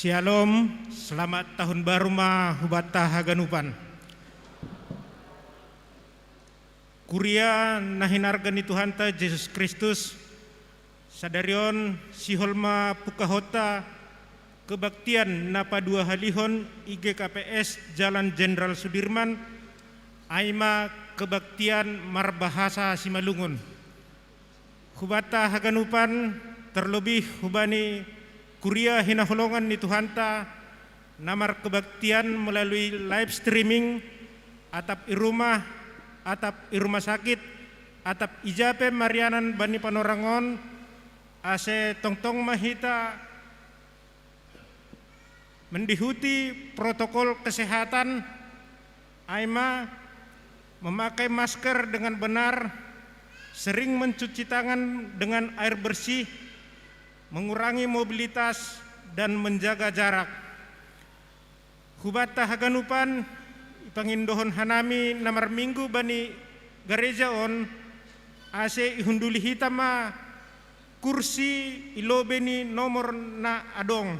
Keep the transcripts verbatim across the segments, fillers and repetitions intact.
Shalom, selamat tahun baru ma hubata haganupan. Kuria na hinarga ni Tuhanta Jesus Kristus, sadarion sihol ma pukahonta kebaktian na paduahalihon i G K P S Jalan Jenderal Sudirman, ai ma kebaktian marbahasa Simalungun. Hubata haganupan, terlebih hubani kuria hinaholongan ni Tuhanta, na markebaktian melalui live streaming, atap i rumah, atap i rumah sakit, atap ijape marianan bani panorangon, ase tongtong mahita mendihuti protokol kesehatan, ai ma memakai masker dengan benar, sering mencuci tangan dengan air bersih, mengurangi mobilitas, dan menjaga jarak. Hubata haganupan, ipangindohon hanami na marminggu bani gareja on, ase ihunduli hita ma kursi i lobei ni nomor na adong.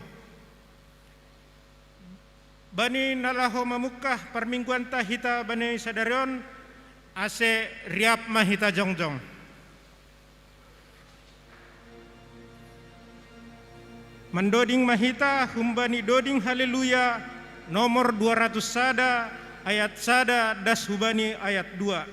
Bani na laho mamungkah parmingguanta hita bani sadarion, ase riap ma hita jongjong. Mandoding ma hita humbani doding Haleluya nomor dua ratus sada, ayat sada das hubani ayat dua.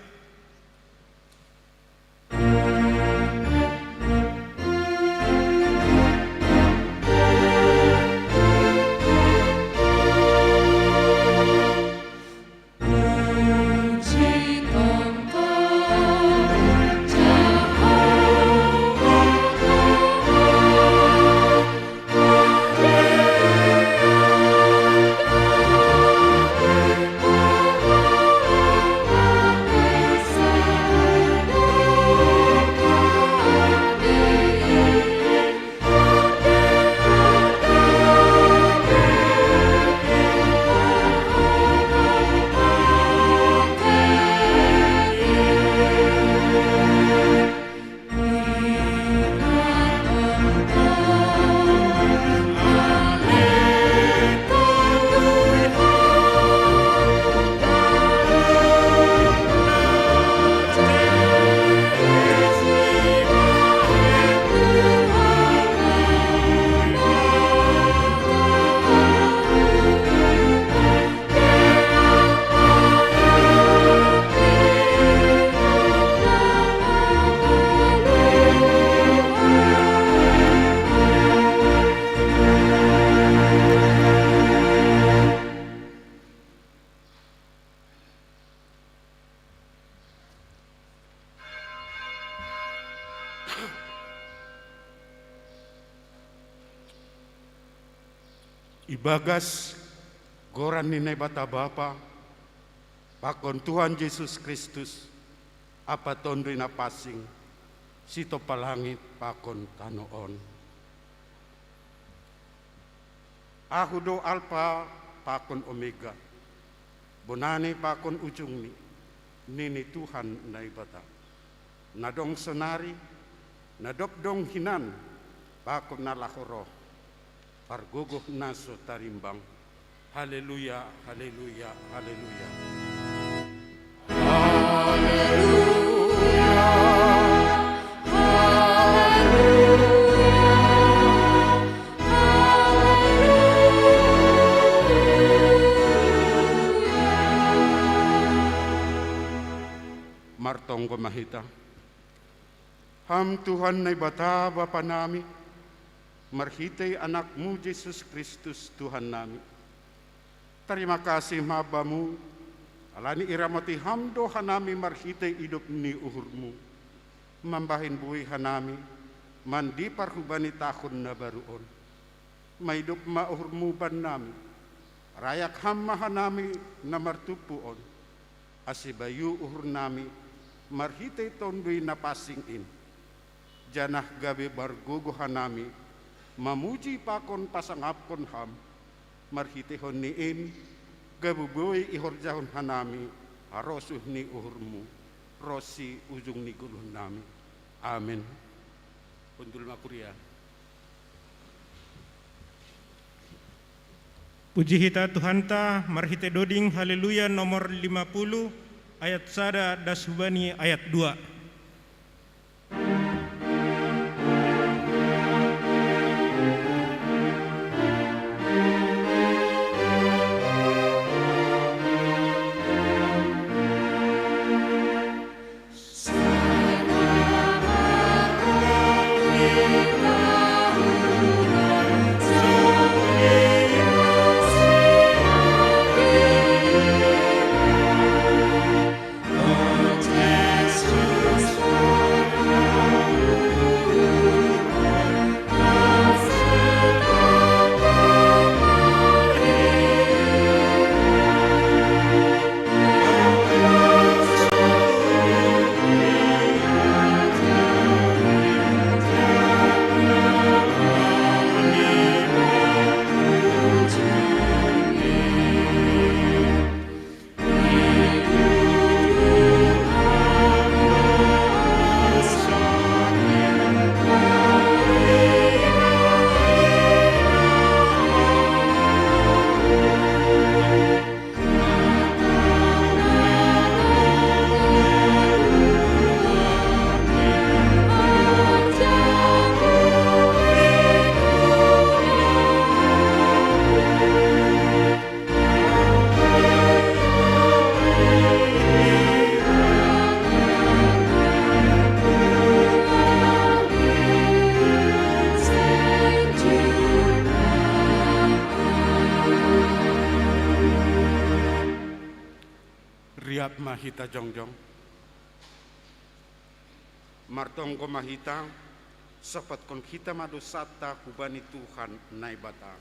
Ibagas goran ni Naibata Bapa, pakon Tuhan Jesus Kristus, ampa Tonduy Napansing, sitompa langit pakon tano on. Ahu do Alpa pakon Omega, bonani pakon ujungni, nini Tuhan Naibata. Na dong sonari, na dob dong hinan, pakon na laho roh, pargogoh na so tarimbang. Haleluya, haleluya, haleluya. Martonggo ma hita. Ham Tuhan Naibata Bapa nami, marhitei Anak-Mu Jesus Kristus Tuhan nami. Tarima kasih ma Bamu, halani iramoti Ham do hanami marhitei idop ni uhur-Mu. Mambahen buei hanami, mandipar hubani tahun na baru on. Maidop ma uhur-Mu bannami, rayak Ham ma hanami na martumpu on, ase bayu uhur nami marhitei Tonduy Napansing in. Janah gabe margogoh hanami mamuji pakon pasangapkon Ham, marhiteihon ni in, gabe boi ihorjahon hanami harosuh ni uhur-Mu, ronsi ujung ni goluh nami. Amen. Hundul ma kuria. Uji hita Tuhanta marhite doding Haleluya nomor lima puluh, ayat sada das hubani ayat dua. Riap ma hita jongjong. Martonggo ma hita, sopotkon hita ma dosanta hubani Tuhan Naibata.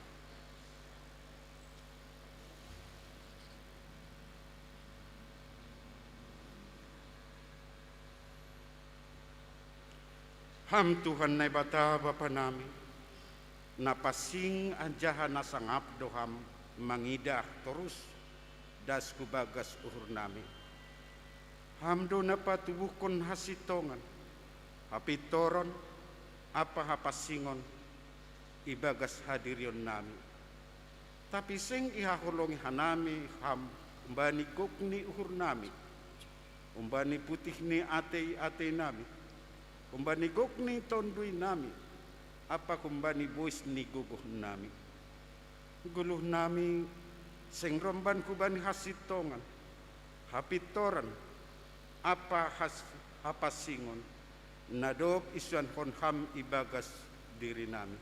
Ham Tuhan Naibata Bapa nami, na pansing anjaha na sangap do Ham mangidah torus das hu bagas uhur nami. Ham do na patubuhkon hasintongan, hapintoron, ampa hapansingon ibagas hadirion nami. Tapi seng ihaholongi hanami Ham humbani gok ni uhur nami, humbani putih ni atei-atei nami, humbani gok ni tonduy nami, ampa humbani bois ni gogoh nami. Goluh nami seng romban hubani hasintongan, hapintoran, ampa has-, hapansingon, na dob isuanhon Ham ibagas diri nami.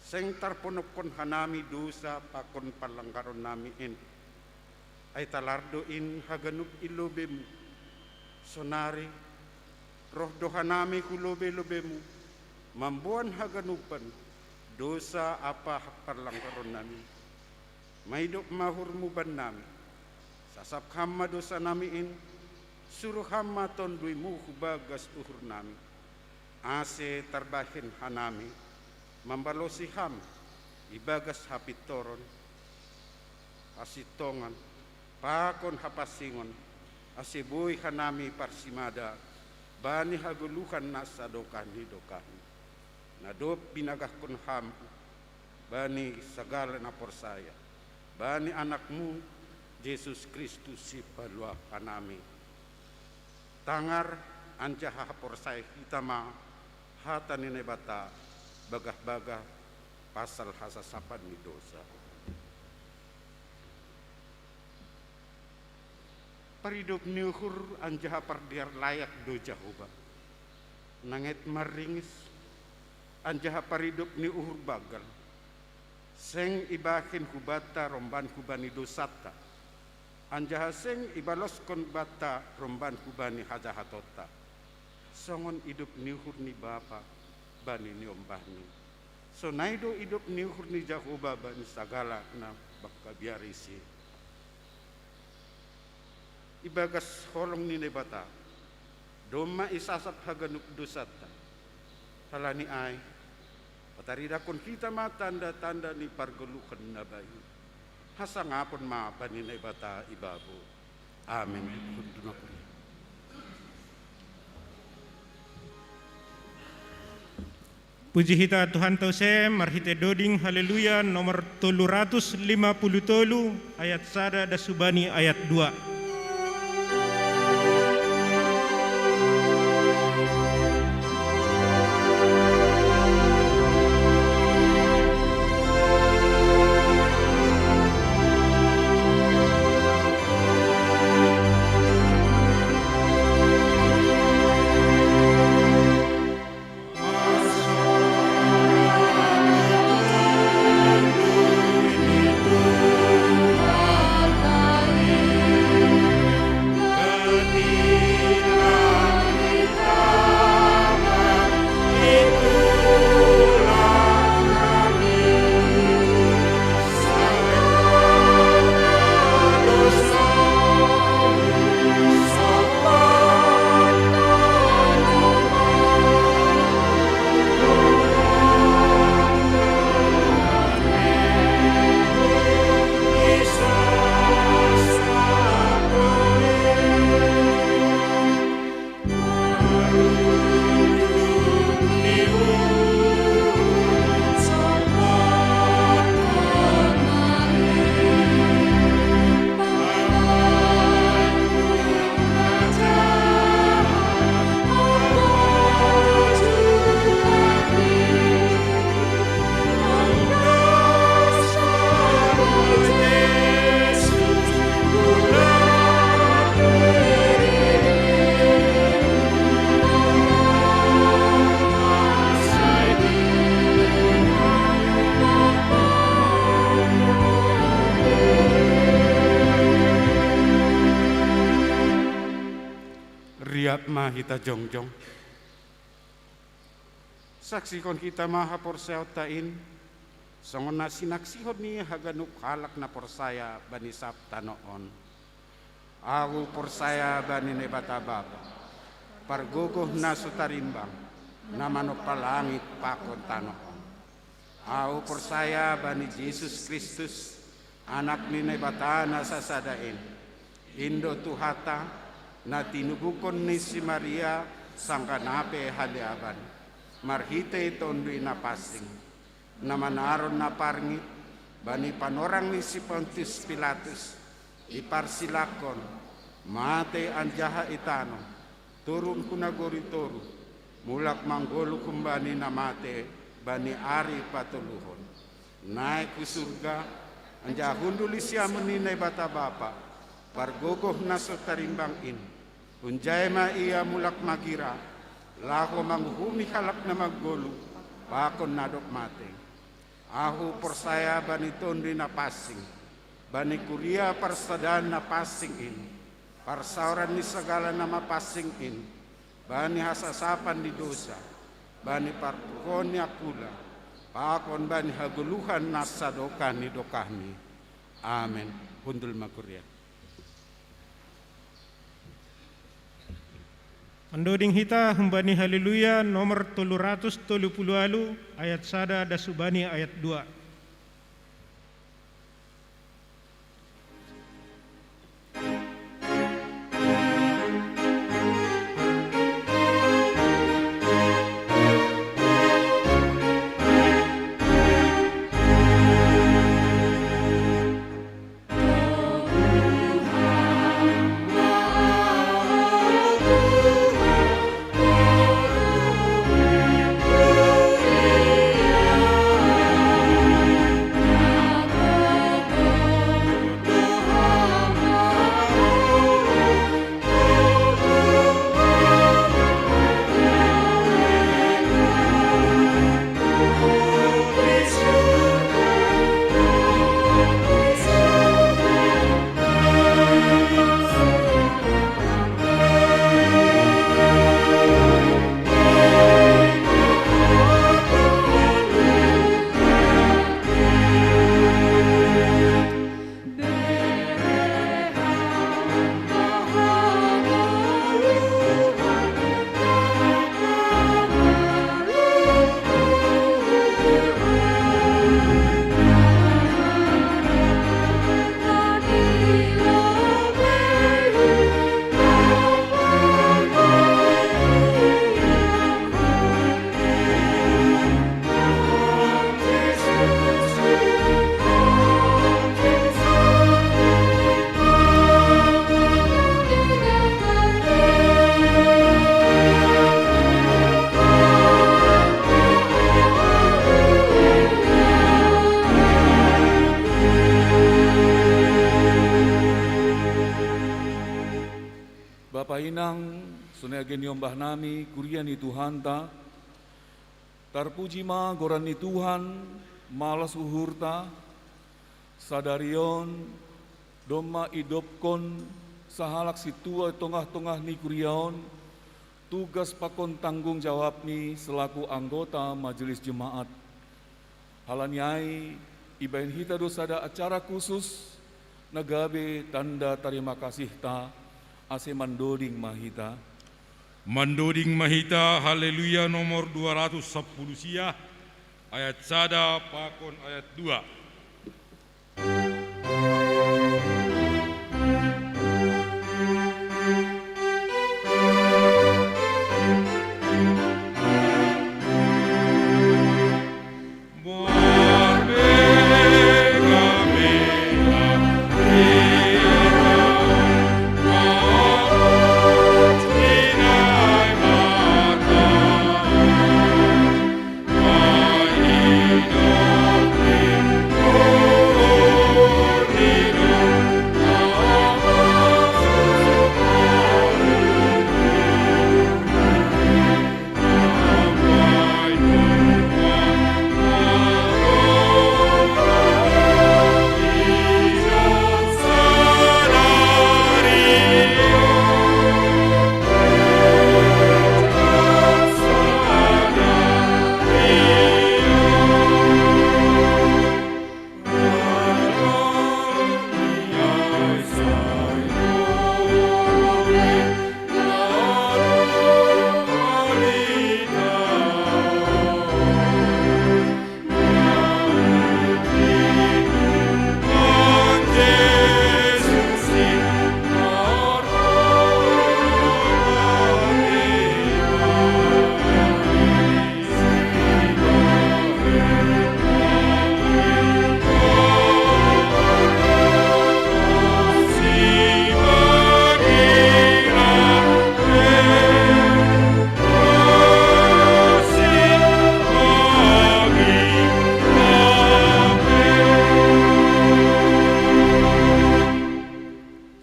Seng tarponophon hanami dosa pakon panlanggaron nami in. Ai talar do in haganup i lobeiMu. Sonari, roh do hanami hu lobei-lobeiMu, mamboan haganupan dosa ampa panlanggaron nami. Maidop ma uhurMu bannami. Sasap Ham ma dosa nami in, suru Ham ma TonduyMu hu bagas uhur nami. Ase tarbahen hanami, mambalosi Ham, ibagas hapintoron, hasintongan, pakon hapansingon, ase boi hanami parsimada, bani hagoluhan na sadokah ni dokahni. Na dob binagahkon Ham, bani sagala na porsaya, bani AnakMu, Jesus Kristus Sipaluah hanami. Tangar anjaha haporsaya hita ma hata ni Naibata bagah-bagah pasal hasasapan ni dosa. Paridop ni uhur anjaha pardear layak do Jahowa. Nanget marringis, anjaha paridop ni uhur banggal. Seng ibahen hubanta romban hubani dosanta, anjaha seng ibaloskon banta romban hubani hajahatonta. Songon idop ni uhur ni bapa bani niombahni, sonai do idop ni uhur ni Jahowa bani sagala na mangkabiari si. Ibagas holong ni Naibata, domma isasap haganup dosanta. Halani ai, pataridahkon hita ma tanda-tanda ni pargoluhan na bayu. Hasangapon ma bani Naibata ibabo. Amin. Puji hita Tuhan tose, marhite doding Haleluya nomor tolu ratus lima puluh tolu, ayat sada das hubani ayat dua. Riap ma hita jongjong. Saksihon hita ma haporsayaonta in, songon na sinaksihon ni haganup halak na porsaya bani sab tano on. Ahu porsaya bani Naibata Bapa, pargogoh na so tarimbang, na manompa langit pakon tano on. Ahu porsaya bani Jesus Kristus, Anak ni Naibata na sasada in, in do Tuhanta, na tinubuhon ni si Maria sanganape haleaban, marhite Tonduy Napansing, na manaron na parngit bani panorang ni si Pontius Pilatus, diparsilangkon, mate anjaha ditano, turun hu nagori toruh, mulak manggoluh humbani na mate bani ari patoluhon. Naek hu surga, anjaha hundul di siamun ni Naibata Bapa, pargogoh na so tarimbang in. Hunjai ma Ia mulak magira, laho manguhumi halak na manggoluh pakon na dob mate. Ahu porsaya bani Tonduy Napansing, bani kuria parsadaan na pansing in, parsaoran ni sagala na mapansing in, bani hasasapan ni dosa, bani parpuhoon ni angkula, pakon bani hagoluhan na sadokah ni dokahni. Amen. Hundul ma kuria. Mandoding hita humbani Haleluya nomor tolu ratus tolu puluh ualu, ayat sada das hubani ayat dua. Age niombah nami kuria ni Tuhanta, tarpuji ma goran ni Tuhan, malas uhurta, sadari on, domma idobkon sahalak sintua tongah-tongah ni kuria on, tugas pakon tanggung jawabni selaku anggota majelis jemaat. Halani ai, ibahen hita do sada acara khusus, na gabe tanda tarima kasihta, ase mandoding ma hita. Mandoding ma hita, Haleluya nomor dua ratus sapuluh sia, ayat sada pakon ayat dua.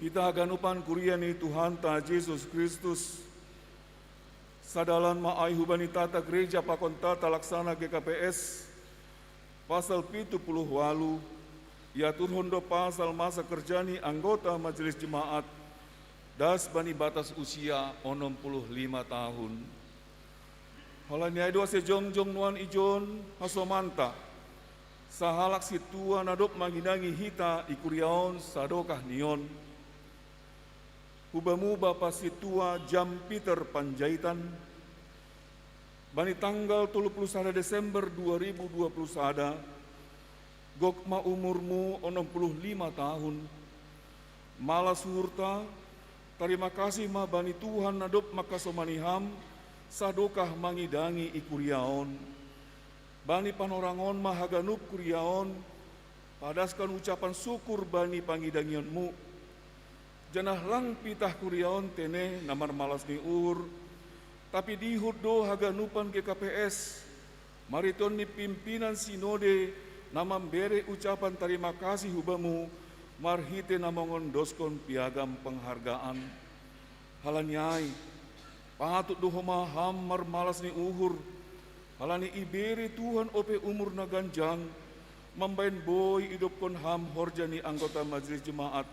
Hita haganupan kuria ni Tuhanta Jesus Kristus, sadalan ma ai hubani tata gereja pakon tata laksana G K P S, pasal pitu puluh walu, iaturhon do pasal masa kerja ni anggota majelis jemaat, das bani batas usia onom puluh lima tahun. Halani ai do ase jongjong nuan ijon hasomanta, sahalak sintua na dob mangidangi hita i kuria on sadokah ni on. Hubamu Bapa Sintua Jam Peter Panjaitan, bani tanggal tolu puluh sada Desember dua ribu dua puluh sada, gok ma umurmu onom puluh lima tahun. Malas uhurta, tarima kasih ma bani Tuhan na dob mangkasomani ham, sadokah mangidangi i kuria on. Bani panorang on ma haganup kuria on, padaskon ucapan syukur bani pangidangionmu. Janah lang pitah kuria on tene na marmalas ni uhur, tapi dihut do haganupan G K P S, marhiteon ni pimpinan sinode na mambere ucapan tarima kasih hubamu marhite na mangondoskon piagam penghargaan. Halani ai, patut do homa ham marmalas ni uhur, halani ibere Tuhan ope umur na ganjang, mambahen boi idobkon ham horja ni anggota majelis jemaat,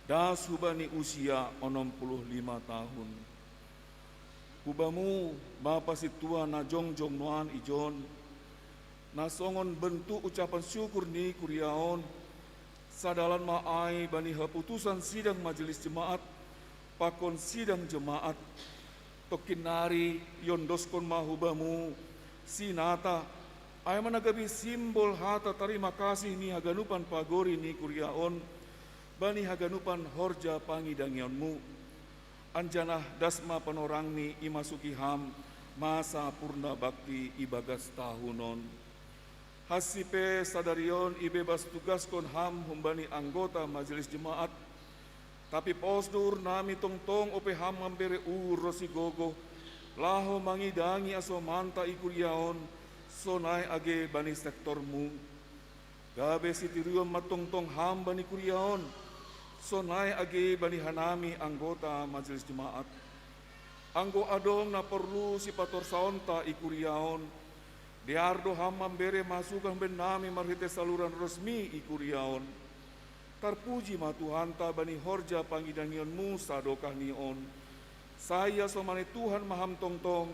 das hubani usia onom puluh lima tahun. Hubamu, Bapa Sintua na jongjong nuan ijon, na songon bentuk ucapan syukur ni kuria on, sadalan ma ai bani haputusan sidang majelis jemaat, pakon sidang jemaat. Tongkin nari iondoskon ma hubamu sinata, ai ma na gabe simbol hata tarima kasih ni haganupan pagori ni kuria on, bani haganupan horja pangidangionmu. Anjaha das ma panorangni imasuki ham masa purna bakti ibagas tahun on. Hansi pe sadari on ibebas tugaskon ham humbani anggota majelis jemaat. Tapi pos do uhurnami tongtong ope ham mambere uhur ronsi gogoh, laho mangidangi asomanta i kuria on, sonai age bani sektormu. Gabe sitiruon ma tongtong ham bani kuria on, sonai age bani hanami anggota majelis jemaat. Anggo adong na porlu sipatorsaonta i kuria on, dear do ham mambere masukan bennami marhite saluran resmi i kuria on. Tarpuji ma Tuhanta bani horja pangidangionmu sadokah ni on. Sai asomani Tuhan ma ham tongtong,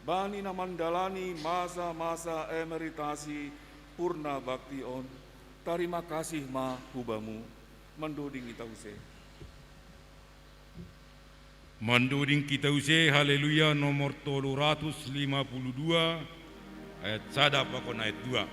bani na mandalani masa-masa emeritasi purna bakti on. Tarima kasih ma hubamu. Mandoding hita use. Mandoding hita use Haleluya nomor tolu ratus lima puluh dua, ayat sada pakon ayat dua.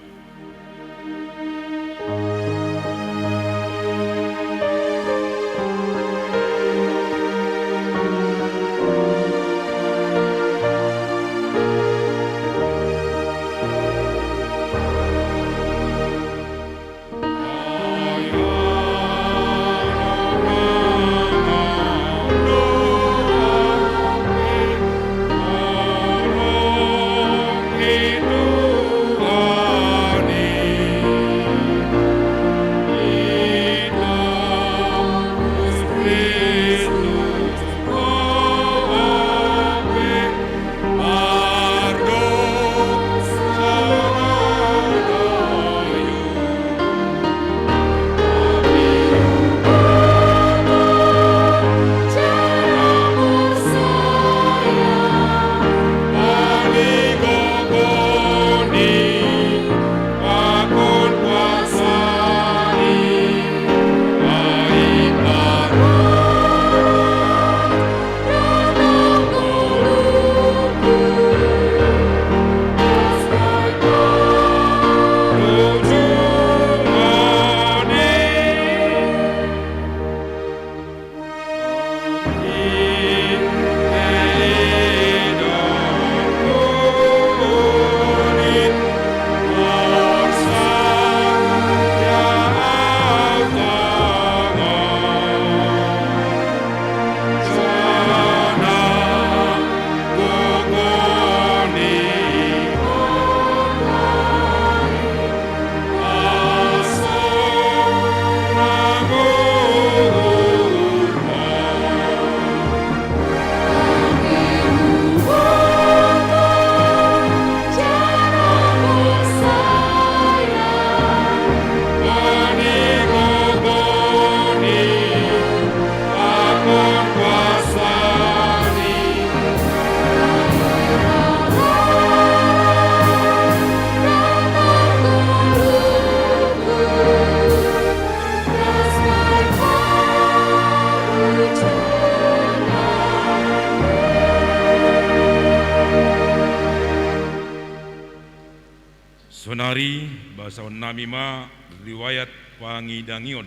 Sonari basaonnami ma riwayat pangidangion.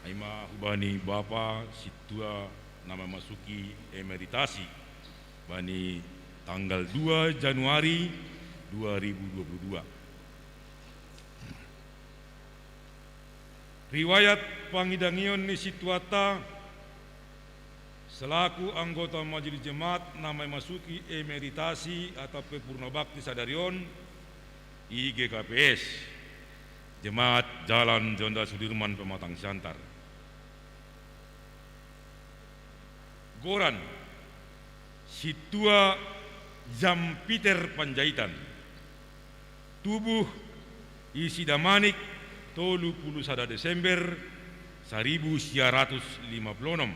Ai ma hubani bapa sintua na mamasuki emeritasi bani tanggal dua Januari dua ribu dua puluh dua. Riwayat pangidangion ni sintuanta selaku anggota Majelis Jemaat na mamasuki emeritasi atau purna bakti sadari on i G K P S, Jemaat Jalan Jenderal Sudirman, Pematang Siantar. Goran: Sintua Jampiter Panjaitan. Tubuh: Isidamanik, tolu puluh sada Desember saribu sia ratus lima puluh onom.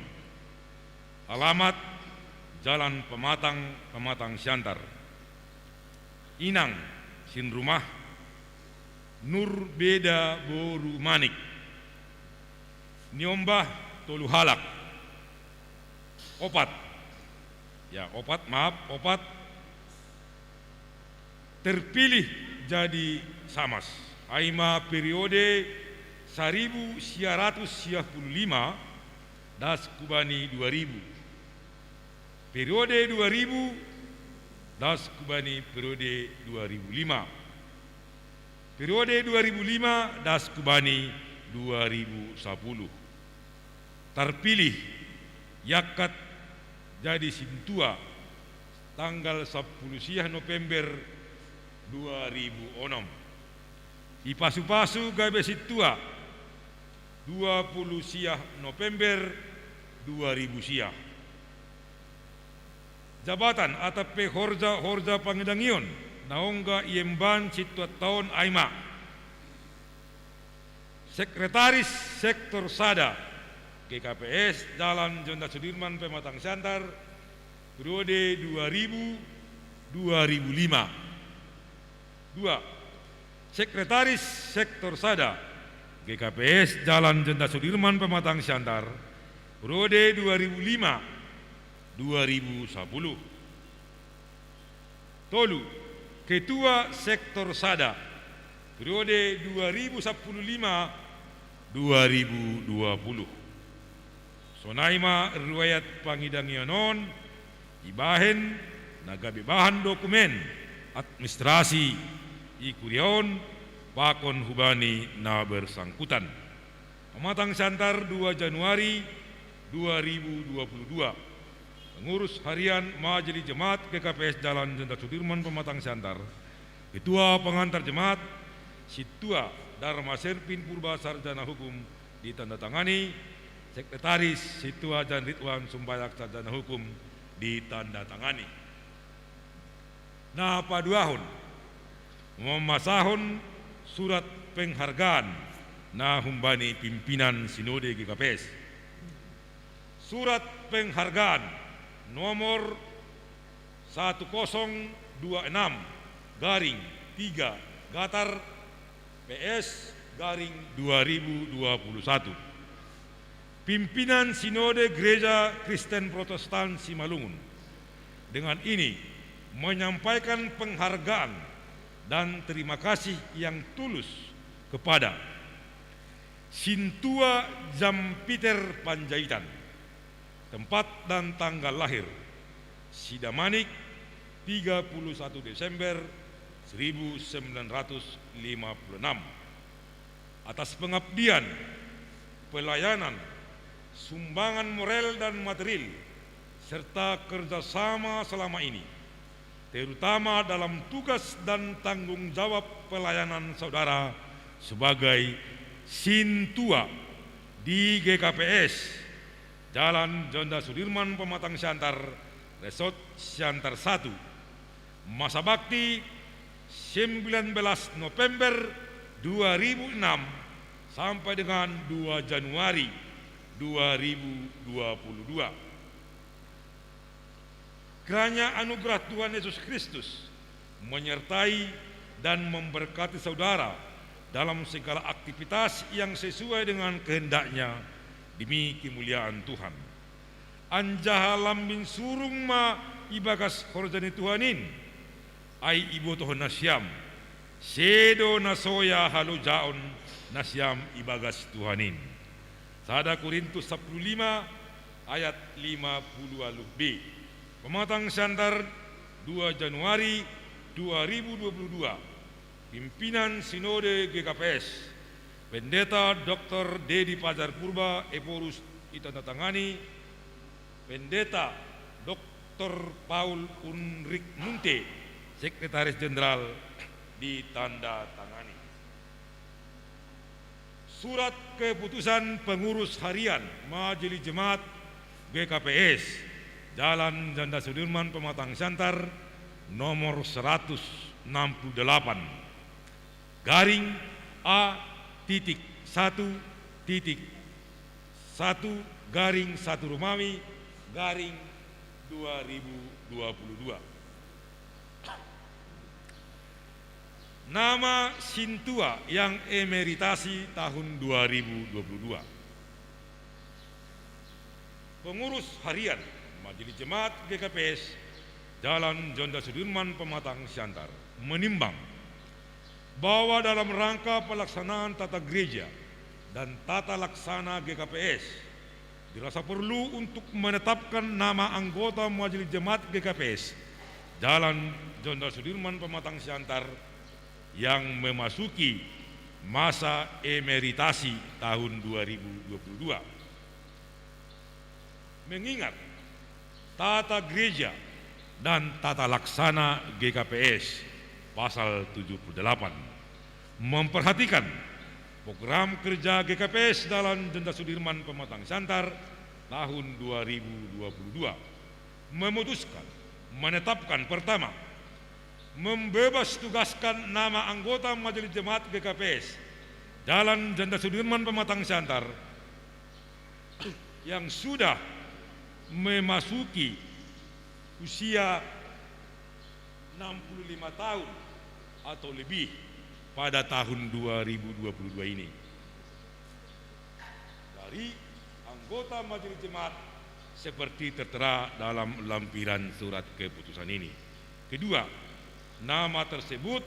Alamat: Jalan Pematang, Pematang Siantar. Inang: Sinrumah Nurbeda boru Manik. Niombah: tolu halak. Opat, ya, opat, maaf, opat terpilih jadi samas. Ai ma periode saribu sia ratus sia puluh lima das hubani dua ribu. Periode dua ribu das hubani periode dua ribu lima. Periode dua ribu lima das hubani dua ribu sapuluh. Tarpilih, iangkat jadi sintua tanggal sampulu sia November dua ribu onom. Ipasu-pasu gabe sintua dua puluh sia November dua ribu sia. Jabatan atap pe horja-horja pangidangion na ongga iemban situatta on ai ma: Sekretaris Sektor sada G K P S Jalan Jenderal Sudirman Pematang Siantar, periode dua ribu dua ribu lima. Dua, Sekretaris Sektor sada G K P S Jalan Jenderal Sudirman Pematang Siantar, periode dua ribu lima dua ribu sepuluh. Tolu, Ketua Sektor sada, periode dua ribu sepuluh lima dua ribu dua puluh. Sonai ma riwayat pangidangion on ibahen na gabe bahan dokumen administrasi i kuria on pakon hubani na bersangkutan. Pematang Siantar, dua Januari dua ribu dua puluh dua. Pengurus Harian Majelis Jemaat G K P S Jalan Jenderal Sudirman Pematang Siantar, Ketua Pengantar Jemaat, Sintua Darma Servin Purba, Sarjana Hukum, ditandatangani. Sekretaris, Sintua Jan Ridwan Sumbayak, Sarjana Hukum, ditandatangani. Na paduahon, mamasahon surat penghargaan na humbani pimpinan Sinode G K P S. Surat penghargaan nomor satu kosong dua enam garing tiga gatar P S garing dua ribu dua puluh satu. Pimpinan Sinode Gereja Kristen Protestan Simalungun dengan ini menyampaikan penghargaan dan terima kasih yang tulus kepada Sintua Jampiter Panjaitan. Tempat dan tanggal lahir: Sidamanik, tiga puluh satu Desember seribu sembilan ratus lima puluh enam. Atas pengabdian, pelayanan, sumbangan moral dan material, serta kerjasama selama ini, terutama dalam tugas dan tanggung jawab pelayanan saudara sebagai Sintua di G K P S, Jalan Jenderal Sudirman Pematang Siantar, Resort Siantar satu. Masa bakti, sembilan belas November dua ribu enam sampai dengan dua Januari dua ribu dua puluh dua. Kiranya anugerah Tuhan Yesus Kristus menyertai dan memberkati saudara dalam segala aktivitas yang sesuai dengan kehendak-Nya demi kemuliaan Tuhan. Anjaha lambin surung ma ibagas horja ni Tuhan in, ai ibotohon nasiam, sedo na soya halojaon nasiam ibagas Tuhan in. Sada Korintus sapuluh lima ayat lima puluh waluh b. Pematang Siantar, dua Januari dua ribu dua puluh dua. Pimpinan Sinode G K P S, Pendeta Doktor Dedi Fajar Purba, Ephorus, ditandatangani. Pendeta Doktor Paul Unrik Munte, Sekretaris Jenderal, ditandatangani. Surat keputusan pengurus harian Majelis Jemaat G K P S Jalan Jenderal Sudirman Pematang Siantar nomor seratus enam puluh delapan garing A titik satu titik satu garing satu Romawi garing dua ribu dua puluh dua. Nama sintua yang emeritasi tahun dua ribu dua puluh dua. Pengurus harian Majelis Jemaat G K P S Jalan Jenderal Sudirman Pematang Siantar menimbang bahwa dalam rangka pelaksanaan tata gereja dan tata laksana G K P S, dirasa perlu untuk menetapkan nama anggota Majelis Jemaat G K P S Jalan Jenderal Sudirman Pematang Siantar yang memasuki masa emeritasi tahun dua ribu dua puluh dua. Mengingat tata gereja dan tata laksana G K P S, pasal tujuh puluh delapan, memperhatikan program kerja G K P S Jalan Jenderal Sudirman Pematang Siantar tahun dua ribu dua puluh dua, memutuskan Menetapkan, pertama, membebas tugaskan nama anggota Majelis Jemaat G K P S Jalan Jenderal Sudirman Pematang Siantar yang sudah memasuki usia enam puluh lima tahun atau lebih pada tahun dua ribu dua puluh dua ini dari anggota Majelis Jemaat seperti tertera dalam lampiran surat keputusan ini. Kedua, nama tersebut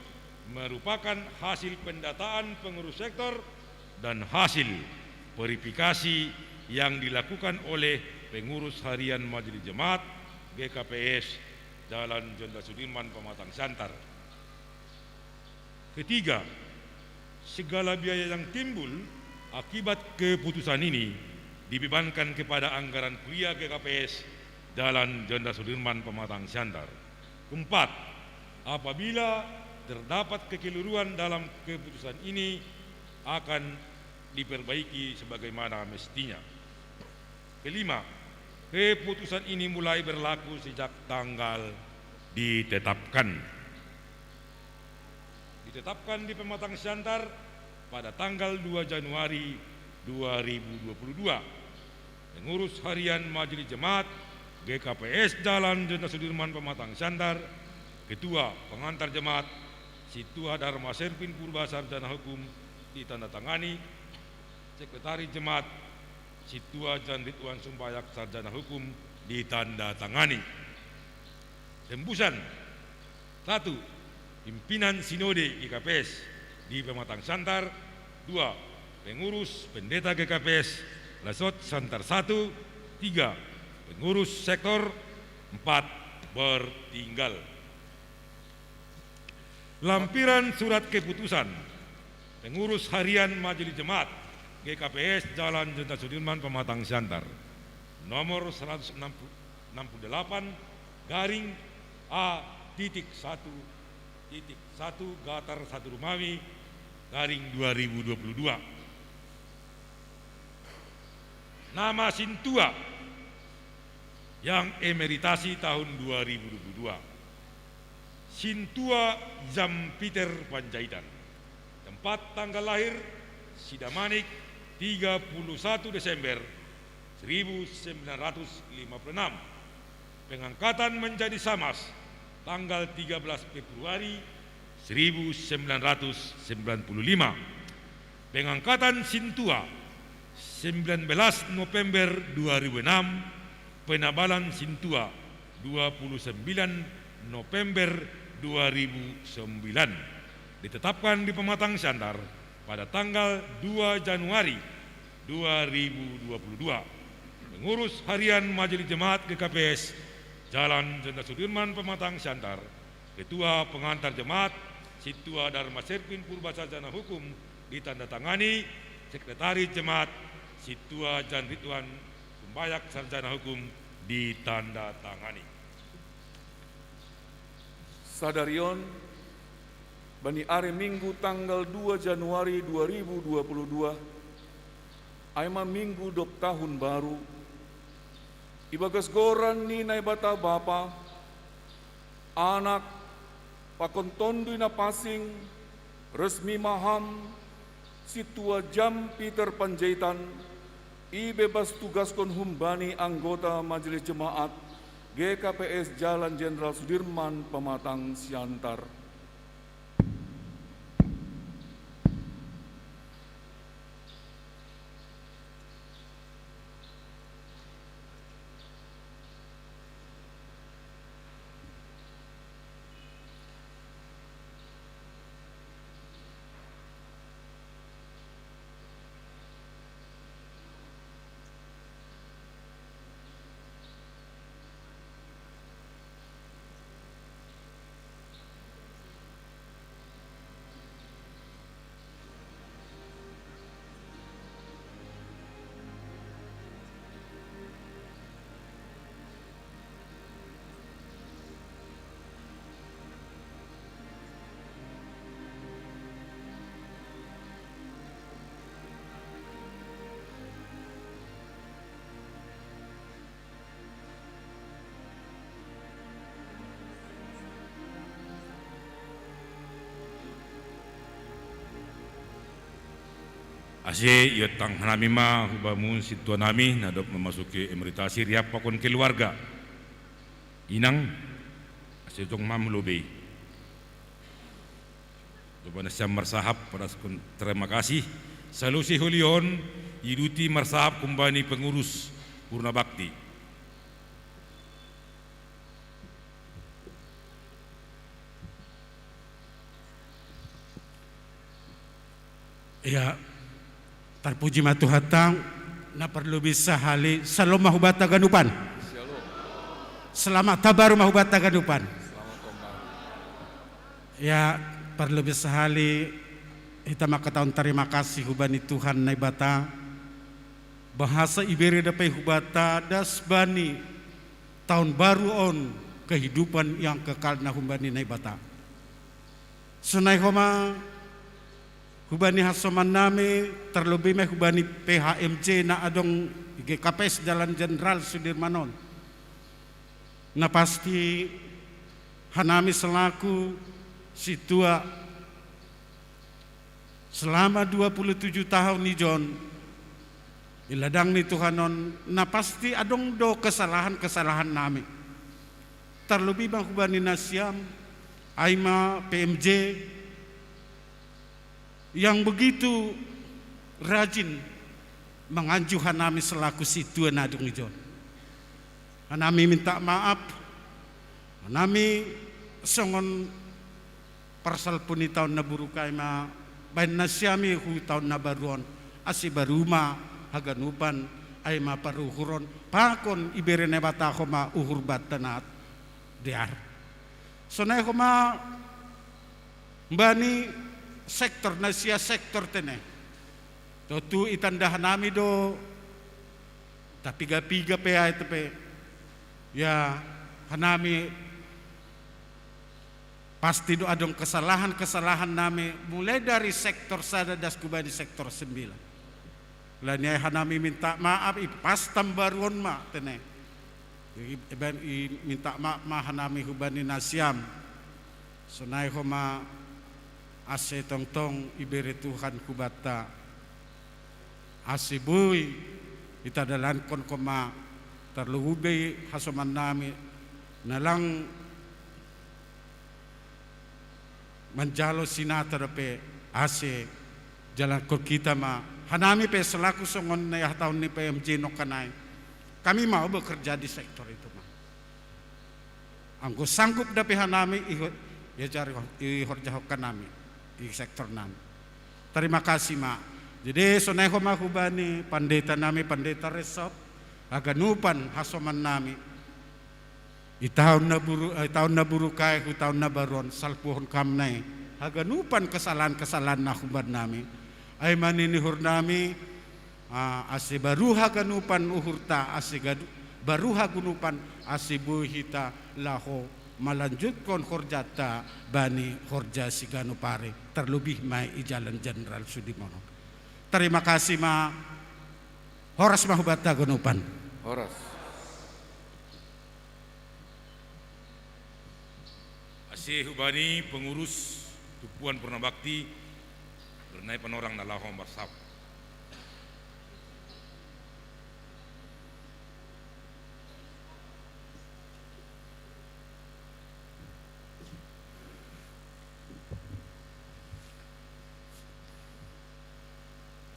merupakan hasil pendataan pengurus sektor dan hasil verifikasi yang dilakukan oleh pengurus harian Majelis Jemaat G K P S Jalan Jenderal Sudirman, Pematang Siantar. Ketiga, segala biaya yang timbul akibat keputusan ini dibebankan kepada anggaran kuliah G K P S Jalan Jenderal Sudirman, Pematang Siantar. Keempat, apabila terdapat kekeliruan dalam keputusan ini, akan diperbaiki sebagaimana mestinya. Kelima, keputusan ini mulai berlaku sejak tanggal ditetapkan. Ditetapkan di Pematang Siantar pada tanggal dua Januari dua ribu dua puluh dua. Pengurus Harian Majelis Jemaat G K P S Jalan Jenderal Sudirman, Pematang Siantar, Ketua Pengantar Jemaat Situa Dharma Servin Purba, Sarjana Hukum, ditandatangani, Sekretaris Jemaat Situa Jan Ridwan Sumbayak, Sarjana Hukum, ditandatangani. Tembusan. Satu, pimpinan Sinode G K P S di Pematang Siantar. Dua, pengurus pendeta G K P S Lesot Siantar satu. Tiga, pengurus sektor. Empat, bertinggal. Lampiran surat keputusan pengurus harian Majelis Jemaat G K P S Jalan Jenderal Sudirman, Pematang Siantar, nomor seratus enam puluh delapan garing A titik satu titik satu gatar satu Rumawi garing dua ribu dua puluh dua. Nama sintua yang emeritasi tahun dua ribu dua puluh dua. Sintua Jam Peter Panjaitan. Tempat tanggal lahir, Sidamanik, tiga puluh satu Desember seribu sembilan ratus lima puluh enam. Pengangkatan menjadi Samas tanggal tiga belas Februari seribu sembilan ratus sembilan puluh lima. Pengangkatan Sintua, sembilan belas November dua ribu enam. Penabalan Sintua, dua puluh sembilan November dua ribu sembilan. Ditetapkan di Pematang Siantar pada tanggal dua Januari dua ribu dua puluh dua. Pengurus Harian Majelis Jemaat G K P S Jalan Jenderal Sudirman, Pematang Siantar, Ketua Pengantar Jemaat Situa Dharma Servin Purba, Sarjana Hukum, ditandatangani, Sekretaris Jemaat Situa Jan Ridwan Sumbayak, Sarjana Hukum, ditandatangani. Sadarion, bani ari Minggu tanggal dua Januari dua ribu dua puluh dua, ai ma Minggu dok tahun baru, ibagas goran ni Naibata Bapa, Anak, pakon Tonduy Napansing, resmi ma ham, Situa Jam Peter Panjaitan, ibebas tugaskon humbani anggota Majelis Jemaat G K P S Jalan Jenderal Sudirman, Pematang Siantar. Ase iontang hanami ma hubamu sintua nami na dob mamasuki emeritasi, riap pakon keluarga. Inang, ase tong mam lobei. Dob nasiam marsahap, padaskon terima kasih. Salose holion, iduti marsahap humbani pengurus Purna Bakti. Ya, tarpuji ma Tuhanta. Na parlobei sahali, syalom ma hubata ganupan. Selamat tabaru ma hubata ganupan. Ya, parlobei sahali, hita ma kataon tarima kasih hubani Tuhan Naibata. Bahasa ibere dope hubata das bani taon baru on kehidupan yang kekal na humbani Naibata. Sonai homa hubani hasoman nami, tarlobei ma hubani P H M J na adong G K P S Jalan Jenderal Sudirman on. Na pasti hanami selaku sintua selama dua puluh tujuh tahun ijon, iladang ni Tuhan on, na pasti adong do kesalahan-kesalahan nami. Tarlobei ma hubani nasiam, ai ma P M J, yang begitu rajin manganju hanami selaku sintua na adong ijon. Hanami minta maaf, hanami songon parsalpu ni taon na buruk ai ma baen nasiam i hu taon na baru on, ase baru ma haganupan, ai ma paruhuron, pakon ibere Naibata homa uhur banta na dear. Sonai homa bani sektor, na sia sektor tene. Tontu itanda hanami do, tapiga-piga pe ai dope. Ya, hanami pasti do adong kesalahan-kesalahan nami, mulai dari sektor sada das hubani sektor sembilan. Alani ai hanami minta maaf, i pas tambaru on ma tene. I, i, i minta maaf ma hanami hubani nasiam. Sonai homa ase tongtong ibere Tuhan hubanta, ase boi hita dalankon homa, tarlobei hasoman nami na lang manjalo sinata dope, ase jalankon hita ma. Hanami pe selaku songon na hataon ni P M J nongkan ai, kami mau bekerja di sektor itu ma. Anggo sanggup dope hanami, iho-, iajari ho-, ihorjahon hanami i sektor nami. Tarima kasih ma. Jadi sonai homa hubani pandita nami, pandita resort, haganupan hasoman nami. I taon na buru-, eh, taon na buruk ai hu taon na baru on, salpuhon kam nai haganupan kesalahan-kesalahan na humban nami. Ai ma ninihur nami, ah, ase baru haganupan uhurta, ase gadu-, baru haganupan, ase boi hita laho malanjutkon horjanta bani horja siganup ari, tarlobih ma i Jalan Jenderal Sudirman on. Tarima kasih ma, horas ma hubanta haganupan. Horas. Ase hubani pengurus Tumpuan Purna Bakti, bernai panorang na laho marsahap.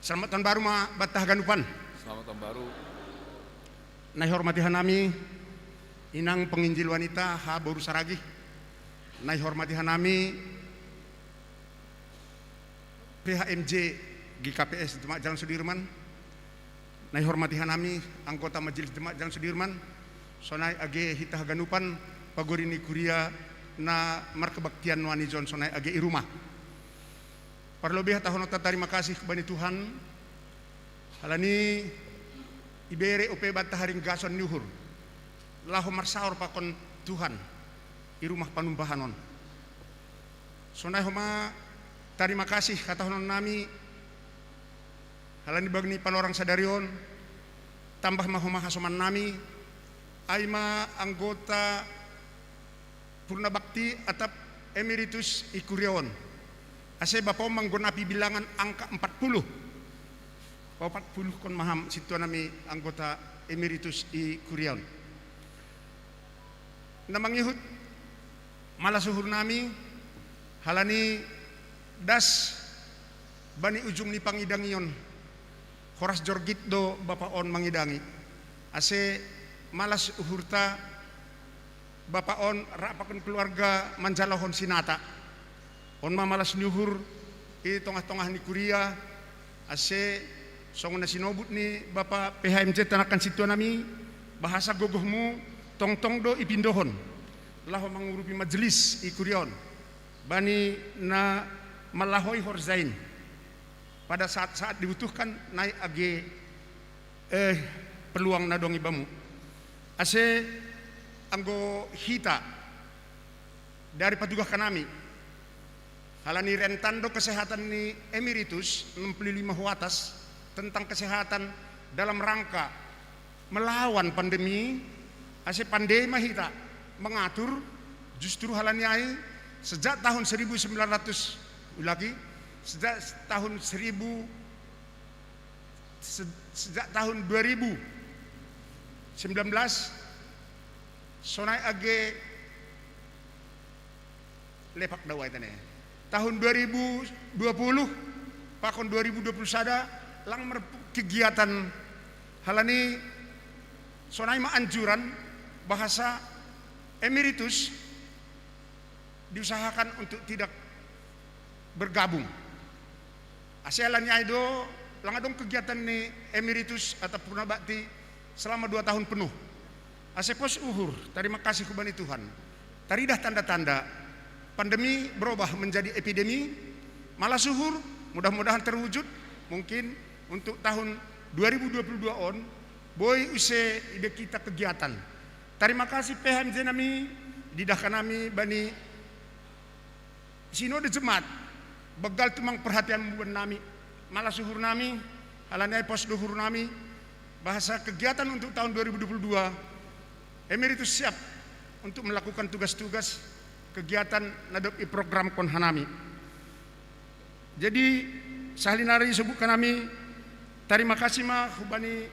Selamat tahun baru ma banta haganupan. Selamat tahun baru. Na ihormati hanami inang penginjil wanita, ha boru Saragih. Na ihormati hanami P H M J G K P S Demak Jalan Sudirman. Na ihormati hanami anggota Majelis Demak Jalan Sudirman. Sonai age hita haganupan pagori ni kuria na markebaktian nuan ijon, sonai age i rumah. Parlobei hatahononta tarima kasih hubani Tuhan, halani ibere dope banta haringgason ni uhur laho marsaor pakon Tuhan i rumah panumbahan on. Sonai homa tarima kasih hatahonon nami, halani bagi ni panorang sadari on, tambah ma homa hasoman nami, ai ma anggota Purna Bakti atap emeritus i kuria on. Ase bapa on manggonapi bilangan angka empat puluh. Opat puluh kon maham sintua nami anggota emeritus i kuria on. Na mangihut malas uhur nami, halani das bani ujung ni pangidangion, horas jorgit do bapa on mangidangi. Ase malas uhurta, bapa on rap pakon keluarga manjalohon sinata. On ma malas ni uhur i tongah-tongah ni kuria, ase songon na sinobut ni bapa P H M J tanakan sintua nami, bahasa gogohmu tongtong do ipindohon laho mangurupi majelis i kuria on bani na malahoi horja in pada saat-saat dibutuhkan, nai age eh, peluang na adong i bamu. Ase anggo hita dari patugahkan nami, halani rentan do kesehatan ni emeritus, enam puluh lima huatas, tentang kesehatan dalam rangka melawan pandemi, ase pandai ma hita mengatur. Justru halani ai, sejak tahun seribu sembilan ratus, ulangi, sejak tahun seribu se-, sejak tahun dua ribu sembilan belas, sonai age, lepak dau ai tene. Tahun dua ribu dua puluh pakon dua ribu dua puluh sada, lang mar-, kegiatan, halani sonai ma anjuran, bahasa emeritus diusahakan untuk tidak bergabung. Ase halani ai do, lang adong kegiatan ni emeritus atau purna bakti selama dua tahun penuh. Ase pos uhur, tarima kasih hubani Tuhan, taridah tanda-tanda, pandemi berubah menjadi epidemi. Malas uhur, mudah-mudahan terwujud. Mungkin untuk tahun dua ribu dua puluh dua on, boi use ibe hita kegiatan. Tarima kasih P H M J nami, diidahkan nami bani sinode jemaat, begal tumang perhatianmu hubani nami. Malas uhur nami, halani ai pos do uhur nami, bahasa kegiatan untuk tahun dua ribu dua puluh dua, emeritus siap untuk melakukan tugas-tugas kegiatan na dob iprogramkon hanami. Jadi, sahali nari isobutkan nami, tarima kasih ma hubani